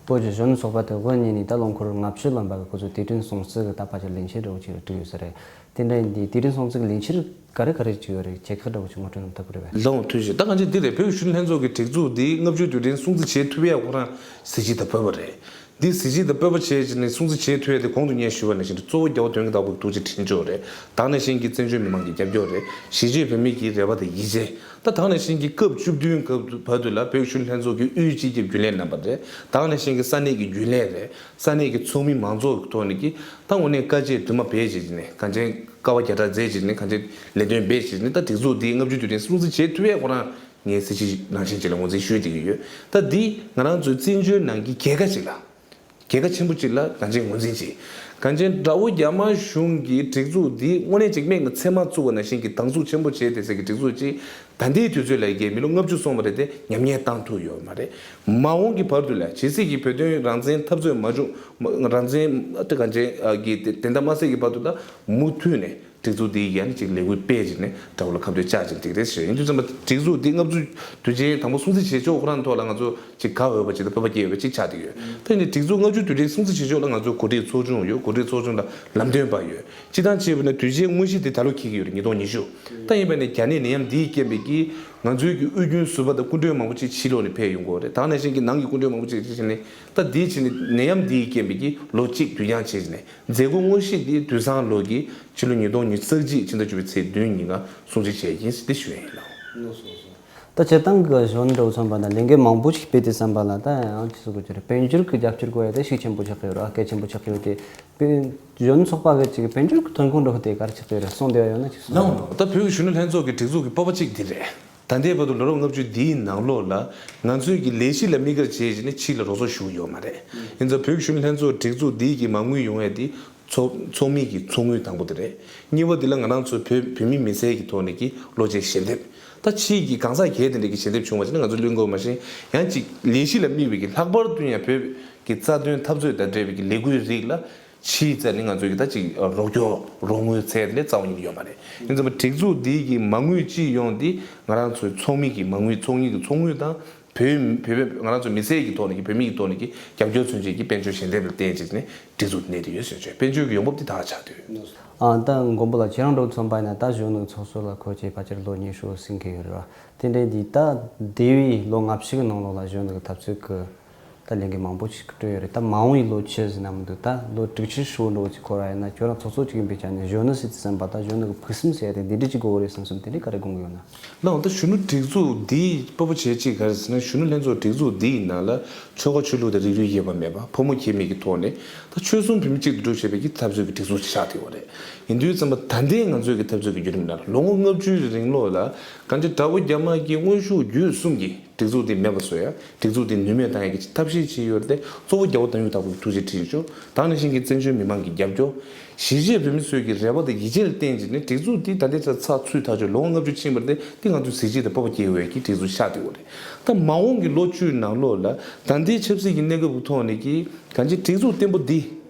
བོད་ཀྱི་གཞོན་ནུ་ཚོགས་པ་དེ་དབུ་བརྙེས་ནས་ད་ལོ་འཁོར་ལྔ་བཅུ་ལོན་པ་གི་ཁོ་ཚོའི་དུས་དྲན་སྲུང་བརྩི་གི་ད་ཕལ་ཆེར་ལེན་ཆེད་འདྲ་བོ་ཅིག་བསྒྲིགས་ཡོད་ས་རེད། དེ་འདྲ་ཡིན་དུས་དུས་དྲན་སྲུང་བརྩི་གི་ལེན་ཆེད་ག་རེ་ག་རེ་བྱས་ཡོད་རེད། ཆེད་ཁག་འདྲ་བོ་ཅིག་ངོ་སྤྲོད་གནང་ཐུབ་ཀྱི་རེད་པས། ལགས་འོང་། ཐུགས་རྗེ་ཆེ། ད་གང་ཅི་འདི་རེད། བོད་ཀྱི་གཞོན་ནུ་ལྷན་ཚོགས་ཀྱི་སྒྲིག་འཛུགས་འདི་ལྔ་བཅུའི་དུས་དྲན་སྲུང་བརྩི་བྱེད་ཐུབ་ཡ་ཁོ་རང་གཟི་བརྗིད་དང་སྤོབས་པ་རེད། འདི་གཟི་བརྗིད་དང་སྤོབས་པ་བྱས་བྱས་ནས་སྲུང་བརྩི་བྱེད་ཐུབ་ཡ་དེ་གོང་དུ་ངས་ཞུས་པ་ནང་བཞིན་གཙོ་བོ་རྒྱལ་བ་དོན་གྱི་བདག་པོའི་ཐུགས་རྗེ་དྲིན་ཆེན་རེད། ད་ག་ནང་བཞིན་གྱི་བཙན་བྱོལ་མི་མང་གི་རྒྱབ་སྐྱོར་རེད། གཞིས་བྱེས་བོད་མི་གི་རེ་བ་དང་ཡིད་ཆེས། ད་ད་ག་ནང་བཞིན་གྱི་སྐབས་བཅུ་བདུན་སྐབས་བར་དུ་ལ་བོད་གཞོན་ལྷན་ཚོགས་ཀྱི་དབུས་སྤྱི་ཁྱབ་རྒྱུན་ལས་རྣམ་པ་རེད། ད་ག་ནང་བཞིན་གྱི་ས་གནས་ཀྱི་རྒྱུན་ལས་རེད། ས་གནས་ཀྱི་ཚོགས་མི་མང་ཚོགས་ཀྱི་ཐོག་ནས་ཀྱི་ད་དངོས་གནས་དཀའ་སྤྱད་དུ་མ་འབད་བྱས་ནས་གང་ཅན་དཀའ་བ་བརྒྱ་ཕྲག་འཛེགས་བྱས་ནས་གང་ཅན་ལས་དོན་འབད་བྱས་ནས་ད་སྒྲིག་འཛུགས་འདིའི་ལྔ་བཅུའི་དུས་དྲན་སྲུང་བརྩི་བྱེད་ཐུབ་ཡས་ཁོ་རང་ངས་གཟི་བརྗིད་ནང་བཞིན་ཅིག་ལ་ངོས་འཛིན་ཞུས་བསྡད་ཀྱི་ཡོད། ད་འདི་ང་རང་ཚོའི་བཙན་བྱོལ་ནང་གི་རྒྱལ་ཁ་ཅིག་ལ་རྒྱལ་ཁ་ཆེན་པོ་ཅིག་ལ་གང་ཅན་ངོས་འཛིན་བྱེད། གང་ཅན་དགྲ་བོ་རྒྱ་དམར་གཞུང་གི་སྒྲིག་འཛུགས་འདི་དངོས་གནས་ཅིག་སྨན་གྱི་ཚེར་མ་བཙུགས་པ་ནང་བཞིན་གྱི་སྡང་ཟུག་ཆེན་པོ་བྱས་ཏེ་ཟེར་གྱི་སྒྲིག་འཛུགས་ཅིག་ད་ལྟའི་དུས་ཚོད་ལ་ཡི་གེ་མི་ལོ་ལྔ་བཅུ་སོང་བ་རེད་དེ་ཉམས་ཉེས་བཏང་ཐུབ་ཡོད་མ་རེད། མ་འོངས་ཀྱི་བར་དུ་ལ་ཇི་སྲིད་ཀྱི་བོད་དོན་རང་བཙན་འཐབ་རྩོད་མ་བྱུང་། རང་བཙན་དེ་གང་ཅན་གྱི་དེ་དེ་འདྲ་མ་སྲིད་ཀྱི་བར་དུ་ལ་མུ་མཐུད་ནས་སྒྲིག་འཛུགས་འདིའི་ཡང་ཅིག་ལས་འགུལ་སྤེལ་བྱས་ནས་དགྲ་བོ་ལ་ཁ་གཏད་བཅག་ཅིང་འགྲིག་རེད་ཞུ། ཡིན་དུས་ཙམ་པ་སྒྲིག་འཛུགས་འདི་ལྔ་བཅུ་དུས་ཆེན་དང་པོ་སྲུང་བརྩི་བྱེད་ཕྱོགས་ཁོ་རང་ཐོག་ལ་ང་ཚོ་ཅིག་དགའ་འོས་པ་ཅིག་དང་སྤོབས་པ་སྐྱེ་འོས་པ་ཅིག་ཆགས་བསྡད་ཡོད། ད་ཡིན་ནའི་སྒྲིག་འཛུགས་ལྔ་བཅུ་དུས་ཆེན་སྲུང་བརྩི་བྱེད་ཕྱོགས་ལ་ང་ཚོ་གོ་སྒྲིག་ཚོགས་ཆུང་ཡོད། གོ་སྒྲིག་ཚོགས་ཆུང་ལ་ལམ་སྟོན་པ་ཡོད། སྤྱིར་བཏང་བྱས་པ་ན་དུས་ཆེན་དངོས་གཞི་དེ་ད་ལོ་འཁེལ་གྱི་ཡོད་རེད། ཉིས་སྟོང་ཉི་ཤུ། ད་ཡིན་པ་ནས་རྒྱ་ནད་ནད་ཡམས་འདིའི་རྐྱེན་པས་ཀྱིས་ང་ཚོའི་གི་དབུས་རྒྱུན་ཟུར་པ་དང་སྐུ་མགྲོན་མང་པོ་ཅིག་ཕྱི་ལོགས་ནས་ཕེབས་ཡོང་གི་ཡོད་རེད། ད་ག་ནང་བཞིན་གྱི་ནང་གི་སྐུ་མགྲོན་མང་པོ་ཅིག་ཕྱིན་ནས་ད་འདིའི་ཕྱིན་ནས་ནད་ཡམས་འདིའི་རྐྱེན་པས་ཀྱིས་ལོ་གཅིག་དུས་འགྱངས་བྱས་ནས་མཛད་སྒོ་དངོས་གཞི་འདི་དུས་སང་ལོ་གི་ཕྱི་ལོ་ཉིས་སྟོང་ཉི་ཤུ་རྩ་གཅིག་ཕྱི་ཟླ་བཅུ་པའི་ཚེས་བདུན་ཉིན་ཀ་སྲུང་བརྩི་བྱས་ཡིན་ཟེར་འདི་ཞུ་ཡ་ཡིན་ལགས། ད་སྤྱིར་བཏང་གི་གཞོན་ནུ་འདྲ་བོ་མཚོན་པ་ན་ལས་འགན་མང་པོ་ཞིག་སྤེལ་ཏེ་བསམ་པ་ལ་ད་ཡང་ཅི་ཟེར་དགོས་ཀྱི་རེད། དཔལ་འབྱོར་གྱི་རྒྱབ་སྐྱོར་དགོས་ཡ་དེ་ཤུགས་ཆེན་པོ་ཆགས་ཀྱི་ཡོད་རེད། གལ་ཆེན་པོ་ཆགས་ཀྱི་ཡོད་དེ། དཔེ་གཞོན་ནུ་ཚོགས་པ་གི་ཅིག་དཔལ་འབྱོར་གྱི་ཐོན་ཁུངས་འདྲ་བོ་དེ་ག་རེ་ཆགས་ཀྱི་ཡོད་རེད། གསུངས་བསྡད་ཡ་ཡོད་ན་ཅིག་གསུངས། ལགས་འོང་། ད་བོད་ཀྱི་གཞོན་ནུ་ལྷན་ཚོགས་ཀྱི་སྒྲིག་འཛུགས་ཀྱི་སྤོབས་པ་གཅིག་འདི་རེད། ད་ལྟའི་བར་དུ་ལོ་རབས་ལྔ་བཅུ་འདིའི་ནང་ལོགས་ལ་ང་ཚོས་ཀྱི་ལས་གཞི་ལ་དམིགས་བཀར་བྱས་བྱས་ནས་ཕྱི་ལ་རོགས་ཚོགས་ཞུ་གི་ཡོད་མ་རེད། ཡིན་ཙང་བོད་ཀྱི་གཞོན་ནུ་ལྷན་ཚོགས་སྒྲིག་འཛུགས་འདི་གི་མ་དངུལ་ཡོང་ཡ་དེ་ཚོགས་ཚོགས་མི་གི་ཚོགས་དངུལ་དང་པོ་དེ་རེད། གཉིས་པ་དེ་ལ་ང་རང་ཚོ་བོད་བོད་མི་མི་སེར་གྱི་ཐོག་ནས་ཀྱི་བློ་ཆེན་ཞལ་འདེབས། ད་ཕྱིའི་གི་གང་ཟག་སྒེར་དེ་འདྲ་གི་ཞལ་འདེབས་བྱུང་བ་ཞིག་ན་ང་ཚོ་བློས་འགེལ་མ་ཤེས། ཡང་ཅིག་ལས་གཞི་ལ་དམིགས་པའི་གི་ལྷག་པར་དུ་ཡང་བོད་ཀྱི་རྩ་དོན་འཐབ་རྩོད་དང་འབྲེལ་བའི་གི་ལས་འགུལ་རིགས་ལ་ ཕྱིའི་རྩ་ནས་ང་ཚོས་ཀྱི་ད་ཅིག་རོགས་སྐྱོར་རོགས་དངུལ་ཚད་ལས་རྩ་བ་ཉིད་ནས་ཡོད་མ་རེད། ཡིན་ཙང་སྒྲིག་འཛུགས་འདི་གི་མ་དངུལ་སྤྱི་ཡོངས་འདི་ང་རང་ཚོའི་ཚོགས་མི་གི་མ་དངུལ་ཚོགས་མི་གི་ཚོགས་དངུལ་དང་། བོད་བོད་བོད་ང་རང་ཚོ་མི་སེར་གྱི་ཐོག་ནས་ཀྱི་བོད་མི་གི་ཐོག་ནས་ཀྱི་རྒྱབ་སྐྱོར་མཚོན་བྱེད་ཀྱི་དཔལ་འབྱོར་ཞལ་འདེབས་ལ་བརྟེན་བྱས་ནས་སྒྲིག་འཛུགས་གནས་བསྡད་ཡོད་ཟེར་བྱས། དཔལ་འབྱོར་གྱི་ཡོང་འབབ་དེ་ད་ག་ཆགས་བསྡད་ཡོད། ཨ་ད་མགོན་པོ་ལགས་ཁྱེད་རང་འདྲ་བོ་མཚོན་པ་ཡིན་ན་ད་གཞོན་ནུ་ཚོགས་གཙོ་ལ་འཁོད་བྱས་ཕལ་ཆེར་ལོ་ཉི་ཤུ་ཟིན་གྱི་ཡོད་རེད་བ། དེ་འདྲའི་འདི་ད་འདས་པའི་ལོ་ལྔ་བཅུ་གི་ནང་ལོགས་ལ་གཞོན་ནུ་གི་འཐབ་རྩོད་ཀྱི་ད་ལས་འགུལ་མང་པོ་ཞིག་བསྐྲུན་ཡོད་རེད། ད་མ་འོངས་པའི་ལོ་བཅུ་ཟིན་ན་མི་འདུག་ད་ལོ་དྲུག་ཅུ་ཧྲིལ་བོ་འདྲ་བོ་ཅིག་འཁོར་བ་ཡིན་ན་ཁྱོད་རང་ཚོགས་གཙོ་གཅིག་ཡིན་པའི་ཆ་ནས་གཞོན་ནུ་ཟེར་དུས་ཙམ་པ་ད་གཞོན་ནུ་གི་ཕུགས་བསམ་ཟེར་ཡ་དེ་འདི་འདྲ་ཅིག་དགོས་ཀྱི་རེད་བསམ་བསམ་དེ་འདྲ་ག་རེ་དགོངས་ཀྱི་ཡོད་ན། ལགས་འོང་། ད་གཞོན་ནུ་སྒྲིག་འཛུགས་འདིའི་སྤོབས་པ་བྱེད་ཅིག་ག་རེ་ཟེར་ན། གཞོན་ནུ་ལྷན་ཚོགས་སྒྲིག་འཛུགས་འདིའི་ནང་ལ་ཆོལ་ཁ་ཆོས་ལུགས་དང་རིགས་རུས་དབྱེ་བ་མེད་པ་ཕོ་མོ་ཁྱད་མེད་ཀྱི་ཐོག་ནས་ད་ཆོལ་གསུམ་བོད་མི་གཅིག་ཏུ་སྒྲིལ་བྱེད་པའི་གི་འཐབ་རྩོད་ཀྱི་སྒྲིག་འཛུགས་ཤིག་ཆགས་བསྡད་ཡོད་རེད། ཡིན་དུས་ཙམ་པ་ད་ལྟའི་ང་ཚོའི་གི་འཐབ་རྩོད་ཀྱི་བརྒྱུད་རིམ་ནང་ལ་ལོ་ངོ་ལྔ་བཅུའི་རིང་ལོགས་ལ་གང་ཅི་དགྲ་བོ་རྒྱ་དམར་གྱི་དངོས་ཤུགས་བརྒྱུད་གསུམ་གྱིས་སྒྲིག་འཛུགས་འདི་མེད་པ་བཟོ་ཡ། སྒྲིག་འཛུགས་འདི་ནུས་མེད་བཏང་ཡ་གི་ཐབས་ཤེས་བྱས་ཡོད་རེད་དེ། གཙོ་བོ་རྒྱལ་བ་བསྟན་འཛིན་བདག་པོ་གི་ཐུགས་རྗེ་ཁྲིད་ཆོག་ད་ག་ནང་བཞིན་གྱི་བཙན་བྱོལ་མི་མང་གི་རྒྱབ་སྐྱོར། གཞིས་བྱེས་བོད་མི་ཚོའི་གི་རེ་བ་དང་ཡིད་ཆེས་ལ་བརྟེན་བྱས་ནས་སྒྲིག་འཛུགས་འདི་ད་ལྟའི་ཆར་ཚགས་ཚུད་ཐག་ཆོད་ལོ་ངོ་ལྔ་བཅུ་ཕྱིན་པ་རེད་དེ། འདི་ང་ཚོའི་གཟི་བརྗིད་དང་སྤོབས་པ་སྐྱེ་བའི་གི་སྒྲིག་འཛུགས་ཆགས་བསྡད་ཡོད་རེད། ད་མ་འོངས་ཀྱི་ལོ་བཅུའི་ནང་ལོགས་ལ་ད་ལྟའི་ཆབ་སྲིད་ཀྱི་གནས་སྐབས་ཀྱི་ཐོག་ནས་ཀྱི་གང་ཅི་སྒྲིག་འཛུགས་བརྟན་པོ་འདི་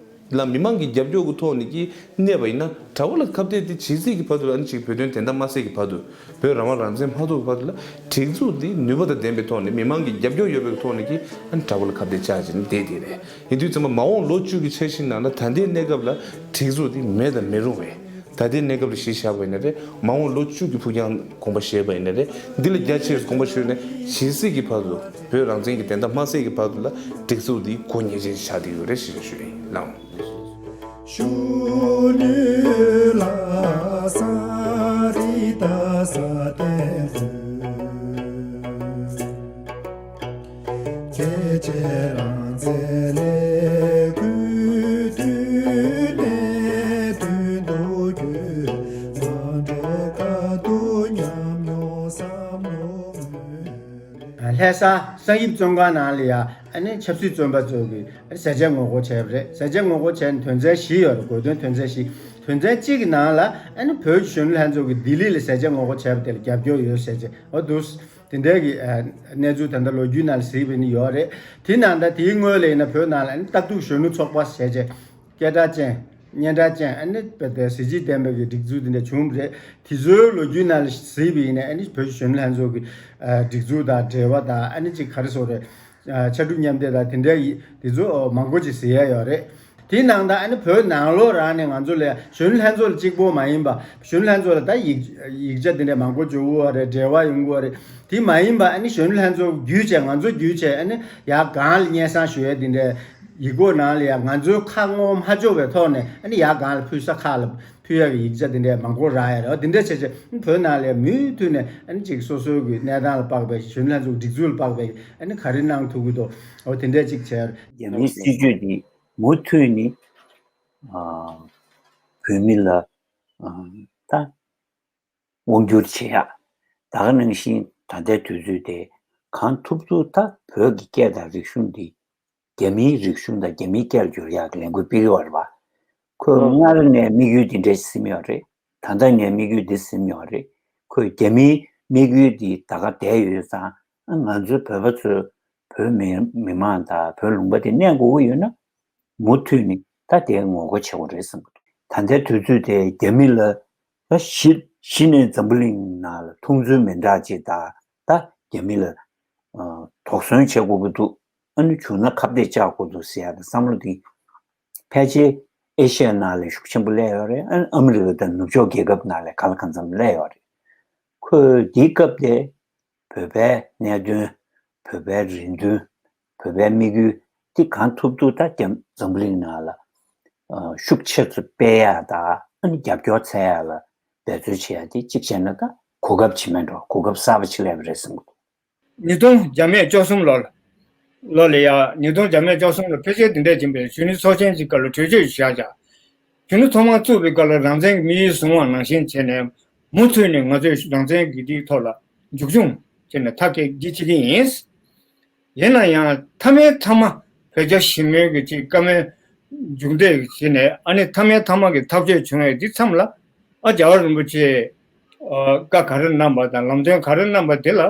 ལ་མི་མང་གི་རྒྱབ་སྐྱོར་གྱི་ཐོག་ནས་ཀྱི་གནས་པ་ཡིན་ན། དགྲ་བོ་ལ་ཁ་གཏད་དེ་ཇི་སྲིད་ཀྱི་བར་དུ་ལ་ཨ་ནི་ཅིག་བོད་དོན་བདེན་མཐའ་མ་གསལ་གྱི་བར་དུ། བོད་རང་དབང་རང་བཙན་མ་ཐོབ་པའི་བར་དུ་ལ་སྒྲིག་འཛུགས་འདི་ནུས་པ་དང་ལྡན་པའི་ཐོག་ནས་མི་མང་གི་རྒྱབ་སྐྱོར་ཡོད་པའི་ཐོག་ནས་ཀྱི་ཨ་ནི་དགྲ་བོ་ལ་ཁ་གཏད་བཅག་བྱས་ནས་བསྡད་བསྡད་རེད། ཡིན་དུས་ཙམ་པ་མ་འོངས་ལོ་བཅུ་གི་འཆར་གཞི་ནང་ལ་ད་ལྟའི་གནས་སྐབས་ལ་སྒྲིག་འཛུགས་འདི་མེད་དང་མི་རུང་བས། ད་ལྟའི་གནས་སྐབས་ལ་གཞི་བཞག་པ་ཡིན་ན་རེད། མ་འོངས་ལོ་བཅུ་གི་ཕུགས་རྒྱང་དགོངས་པ་བཞེས་པ་ཡིན་ན་རེད། འདི་ལ་རྒྱ་ཆེར་དགོངས་པ་བཞེས་ནས་ཇི་སྲིད་ཀྱི་བར་དུ་བོད་རང་བཙན་གྱི་བདེན་མཐའ་མ་གསལ་གྱི་བར་དུ་ལ་སྒྲིག་འཛུགས་འདི་དགོས་ངེས་ཅན་ཆགས་བསྡད་ཡོད་རེད་ཞེས་ཞུ་ཡིན། ལགས་འོང་། གཞོན་ནུ་ལ་ས་རི་ད་ས་བརྟན་པོས། ཁྱེད་ཀྱི་རང་བཙན་ལས་འགུལ་དུས་ནས་དུས་འདུག་རྒྱུ་མ་འགྲོ་དཀའ་སྡུག་མཉམ་མྱོང་བསམ་བློ་འོད། ལྷ་ས་གསར་འགྱུར་བཙོན་ཁང་ནང་ལ་ཡ་ཨ་ནི་ཆབ་སྲིད་བཙོན་པ་ཚོ་གི་ཨ་ནི་ཟས་བཅད་ངོ་རྒོལ་བྱས་པ་རེད། ཟས་བཅད་ངོ་རྒོལ་བྱས་ནས་དོན་ཚན་བཞི་ཡོད་རེད། དགོས་དོན་དོན་ཚན་བཞི། དོན་ཚན་གཅིག་གི་ནང་ལ་ཨ་ནི་བོད་ཀྱི་གཞོན་ནུ་ལྷན་ཚོགས་ཀྱིས་ལྡི་ལི་ལ་ཟས་བཅད་ངོ་རྒོལ་བྱས་པ་དེ་ལ་རྒྱབ་སྐྱོར་ཡོད་ཟེར་བྱས། འོ་འདུག་དེ་འདྲའི་གི་ཨ་གནས་ཚུལ་ད་ལྟ་ལོ་རྒྱུས་ནང་ལ་གཟིགས་པ་ནི་ཡོད་རེད། དེ་ནང་ད་དེའི་སྔོན་ལ་ཡིན་ན་བོད་ནང་ལ་ཨ་ནི་སྟག་ཐུག་གཞོན་ནུ་ཚོགས་པ་ཟེར་བྱས་སྐད་གྲགས་ཅན། སྙན་གྲགས་ཅན། ཨ་ནི་བོད་དེ་གཟི་བརྗིད་ལྡན་པའི་གི་སྒྲིག་འཛུགས་དེ་འདྲ་བྱུང་བ་རེད། དེ་ཚོའི་ལོ་རྒྱུས་ནང་ལ་གཟིགས་པ་ཡིན་ན་ཨ་ནི་བོད་གཞོན་ནུ་ལྷན་ཚོགས་ཀྱི་ཨ་སྒྲིག་འཛུགས་དང་འབྲེལ་བ་དང་། ཨ་ནི་ཅིག་ག་རེ་ཟེར་དགོས་རེད། ཨ་ཕྱར་གྲུ་མཉམ་འདེགས་དང་དེ་འདྲ་ཡི་དེ་ཚོ་མང་པོ་ཅིག་གཟིགས་ཡ་ཡོད་རེད། དེའི་ནང་དུ་ཨ་ནི་བོད་ནང་ལོགས་རང་ནས་ང་ཚོ་ལ་གཞོན་ནུ་ལྷན་ཚོགས་ལ་གཅིག་པོ་མ་ཡིན་པ། གཞོན་ནུ་ལྷན་ཚོགས་ལ་ད་ཡིག་ཡིག་ཆ་དེ་འདྲ་མང་པོ་འབྱོར་གྱི་ཡོད་རེད། འབྲེལ་བ་ཡོང་གི་ཡོད་རེད། དེ་མ་ཡིན་པ་ཨ་ནི་གཞོན་ནུ་ལྷན་ཚོགས་བརྒྱུད་བྱས། ང་ཚོ་བརྒྱུད་བྱས་ཨ་ནི་ཡར་སྒང་ལ་སྙན་སེང་ཞུ་ཡ་དེ་འདྲ་ཡིག་སྐོགས་ནང་ལ་ཡ་ང་ཚོའི་ཁ་ངོ་མ་ལྕོགས་པའི་ཐོག་ནས་ཨ་ནི་ཡར་སྒང་ལ་ཕུལ་ས་ཁག་ལ་ཕུལ་ཡག་གི་ཡིག་ཆ་དེ་འདྲས་མང་པོ་རག་ཡ་རེད། འོ་དེ་འདྲས་བྱས་བྱས་བོད་ནང་ལ་མུ་མཐུད་ནས་ཨ་ནི་ཅིག་སོ་སོའི་གི་གནས་སྟངས་ལ་དཔག་པའི་གཞོན་ནུ་ལྷན་ཚོགས་སྒྲིག་འཛུགས་ལ་དཔག་པའི་ཨ་ནི་ག་རེ་གནང་ཐུབ་ཀྱི་འདུག་འོ་དེ་འདྲས་ཅིག་བྱས། རྒྱ་མིའི་སྲིད་ཇུས་འདི་མུ་མཐུད་ནས་ཨ་བོད་མི་ལ་ཨ་ད་དབང་བསྒྱུར་བྱེད་ཡག་ད་ག་ནང་བཞིན་ད་ལྟའི་དུས་ཚོད་དེ་གང་ཐུབ་ཐུབ་ད་བོད་ཀྱི་སྐད་དང་རིག་གཞུང་འདི་རྒྱ་མིའི་རིག་གཞུང་དང་རྒྱ་མིའི་སྐད་ལ་བསྒྱུར་ཡག་གི་ལས་འགུལ་སྤེལ་གྱི་ཡོད་རེད་པ། ཁོས་སྔར་ནས་དམིགས་ཡུལ་འདི་འདྲ་ཞིག་ཟིན་ཡོད་རེད། ད་ལྟ་ནས་དམིགས་ཡུལ་འདི་ཟིན་ཡོད་རེད། ཁོས་རྒྱ་མིའི་དམིགས་ཡུལ་འདི་ད་ག་བསྡད་ཡོད་ཙང་། ཨ་ང་ཚོའི་བོད་པ་ཚོས་བོད་མི་མི་མང་དང་བོད་ལུང་པ་འདི་གནས་དགོས་ཀྱི་ཡོད་ན། མུ་མཐུད་ནས་ད་དེའི་ངོ་རྒོལ་བྱེད་དགོས་རེད་བསམ་གྱི་འདུག་ད་ལྟའི་དུས་ཚོད་དེ་རྒྱ་མི་ལ་ད་གཞི་གཞི་ནས་འཛམ་བུ་གླིང་ནང་ལ་མཐོང་ཚུལ་མི་འདྲ་ཅིག་དང་། ད་རྒྱ་མི་ལ་ཨ་དོགས་ཟོན་བྱེད་དགོས་ཀྱི་འདུག་ཨ་ནི་བྱུང་ན་ཁ་གཏད་བཅག་དགོས་འདུག་ཟེར་ཡ་དང་བསམ་བློ་དེ་ཕལ་ཆེར་ཨེ་ཤི་ཡ་ནང་ལ་ཤུགས་ཆེན་པོ་སླེབས་ཡོད་རེད། ཨ་ནི་ཨ་མི་རི་ཀ་དང་ནུབ་ཕྱོགས་རྒྱལ་ཁབ་ནང་ལ་གང་ལ་གང་འཚམ་སླེབས་ཡོད་རེད། ཁོས་འདིའི་སྐབས་དེ་བོད་པའི་གནད་དོན། བོད་པའི་རེ་འདུན། བོད་པའི་དམིགས་ཡུལ་འདི་གང་ཐུབ་ཐུབ་ད་རྒྱ་འཛམ་བུ་གླིང་ནང་ལ་ཨ་ཤུགས་ཆེ་ཚུལ་སྤེལ་ཡག་དང་། ཨ་ནི་རྒྱབ་སྐྱོར་འཚོལ་ཡག་ལ་འབད་རྩོལ་བྱེད་ཡག་དེ་གཅིག་བྱས་ན་ད་གོ་སྐབས་ཕྱི་མ་འགྲོ་གོ་སྐབས་གསར་པ་ཅིག་སླེབས་པ་རེད་བསམ་གྱི་འདུག་ཉིས་སྟོང་བརྒྱ་མེད་བཅུ་གསུམ་ལོ་ལ་ལོ་ལ་ཡ་ཉིས་སྟོང་བརྒྱ་མེད་བཅུ་གསུམ་ལོ་ཕལ་ཆེར་འདི་འདྲ་ཡིན་པས། གཞོན་ནུ་ཚོགས་ཆེན་ཞིག་སྐབས་ལ་གྲོས་ཆོད་བཞག་བཞག་གཞོན་ནུ་ཚོགས་མང་བཙུགས་པའི་སྐབས་ལ་རང་བཙན་གྱི་དམིགས་ཡུལ་བཟུང་བ་ནང་བཞིན་བྱས་ནས། མུ་མཐུད་ནས་ང་ཚོས་རང་བཙན་གྱི་འདིའི་ཐོག་ལ་མཇུག་སྐྱོང་བྱས་ནས་མཐའ་སྐྱེལ་གྱི་བྱེད་ཀྱི་ཡིན། ཡིན་ན་ཡང་མཐའ་མའི་མཐའ་མ་བོད་རྒྱ་ཞི་མོལ་གྱི་ཅིག་བཀའ་མོལ་མཇུག་འདེད་བྱས་ནས། ཨ་ནི་མཐའ་མའི་མཐའ་མ་གི་ཐག་གཅོད་བྱུང་བའི་འདི་མཚམས་ལ། ཨ་རྒྱལ་བ་རིན་པོ་ཆེ་ཨ་བཀའ་ག་རེ་གནང་བ་དང་ལམ་སྟོན་ག་རེ་གནང་བ་དེ་ལ།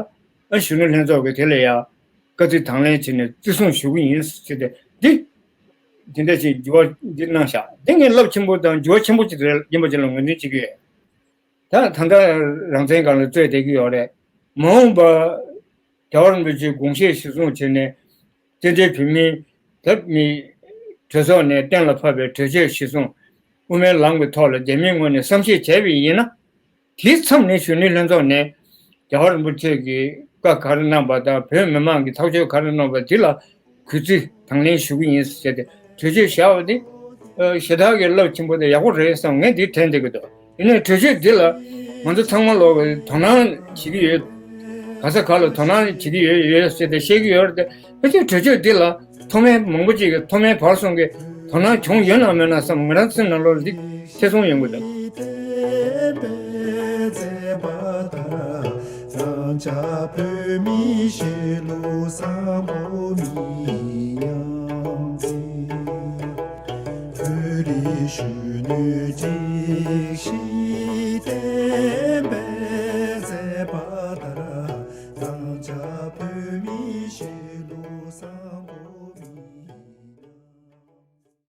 ཨ་གཞོན་ནུ་ལྷན་ཚོགས་ཀྱིས་དེ་ལ་ཡ་བཀའ་ཁྲིད་དང་ལེན་བྱས་ནས་བརྩི་སྲུང་ཞུ་གི་ཡིན་ཟེར་ཏེ་འདི། དེ་འདྲ་ཞིག་འགྱུར་བ་འདི་གནང་ཤག་དེ་ངས་རླབས་ཆེན་པོ་དང་འགྱུར་བ་ཆེན་པོ་ཅིག་རེད་ཡིན་པ་ཅིག་ལ་ངོས་འཛིན་བྱེད་ཀྱི་ཡོད། ད་ད་ལྟ་རང་བཙན་སྒང་ལ་རྩོད་བསྡད་ཀྱི་ཡོད་རེད། མ་འོངས་པ་རྒྱལ་བ་རིན་པོ་ཆེའི་དགོངས་བཞེད་གཞིར་བཟུང་བྱས་ནས་བཙན་བྱོལ་བོད་མིའི་ད་མི་གྲོས་ཚོགས་ནས་གཏན་ལ་ཕབ་པའི་གྲོས་ཆོད་གཞིར་བཟུང་དབུ་མའི་ལམ་གྱི་ཐོག་ལ་རྒྱ་མིའི་ངོས་ནས་བསམ་ཤེས་བྱས་པ་ཡིན་ན། དེའི་མཚམས་ནས་གཞོན་ནུའི་ལྷན་ཚོགས་ནས་རྒྱལ་བ་རིན་པོ་ཆེ་གིས་བཀའ་ག་རེ་གནང་པ་དང་བོད་མི་མང་གིས་ཐག་གཅོད་ག་རེ་གནང་པ་འདི་ལ་གུས་བརྩི་དང་ལེན་ཞུ་གི་ཡིན་ཟེར་ཏེ་གྲོས་ཆོད་བཞག་པ་འདི་ཞེ་དྲག་གི་རླབས་ཆེན་པོ་དང་ཡག་པོ་རེད་བསམ་ངས་འདི་དྲན་བསྡད་ཀྱི་འདུག་ཡིན་ནའི་གྲོས་ཆོད་འདི་ལ་ང་ཚོ་ཚང་མ་ལོག་གི་དོ་སྣང་བྱེད་ཀྱི་ཡོད། ག་ས་ག་ལ་དོ་སྣང་བྱེད་ཀྱི་ཡོད་ཡོད་ཟེར་ཏེ་བཤད་ཀྱི་ཡོད་རེད་དེ། ཕལ་ཆེར་གྲོས་ཆོད་འདི་ལ་མཐོ་དམན་མང་པོ་ཅིག་གིས་མཐོ་དམན་བར་གསུམ་གྱིས་དོ་སྣང་བྱུང་ཡོད་ན་མེད་ན་བསམ་ང་རང་སེམས་ནང་ལོགས་ལ་འདི་ཐེ་ཚོམ་ཡོང་གི་འདུག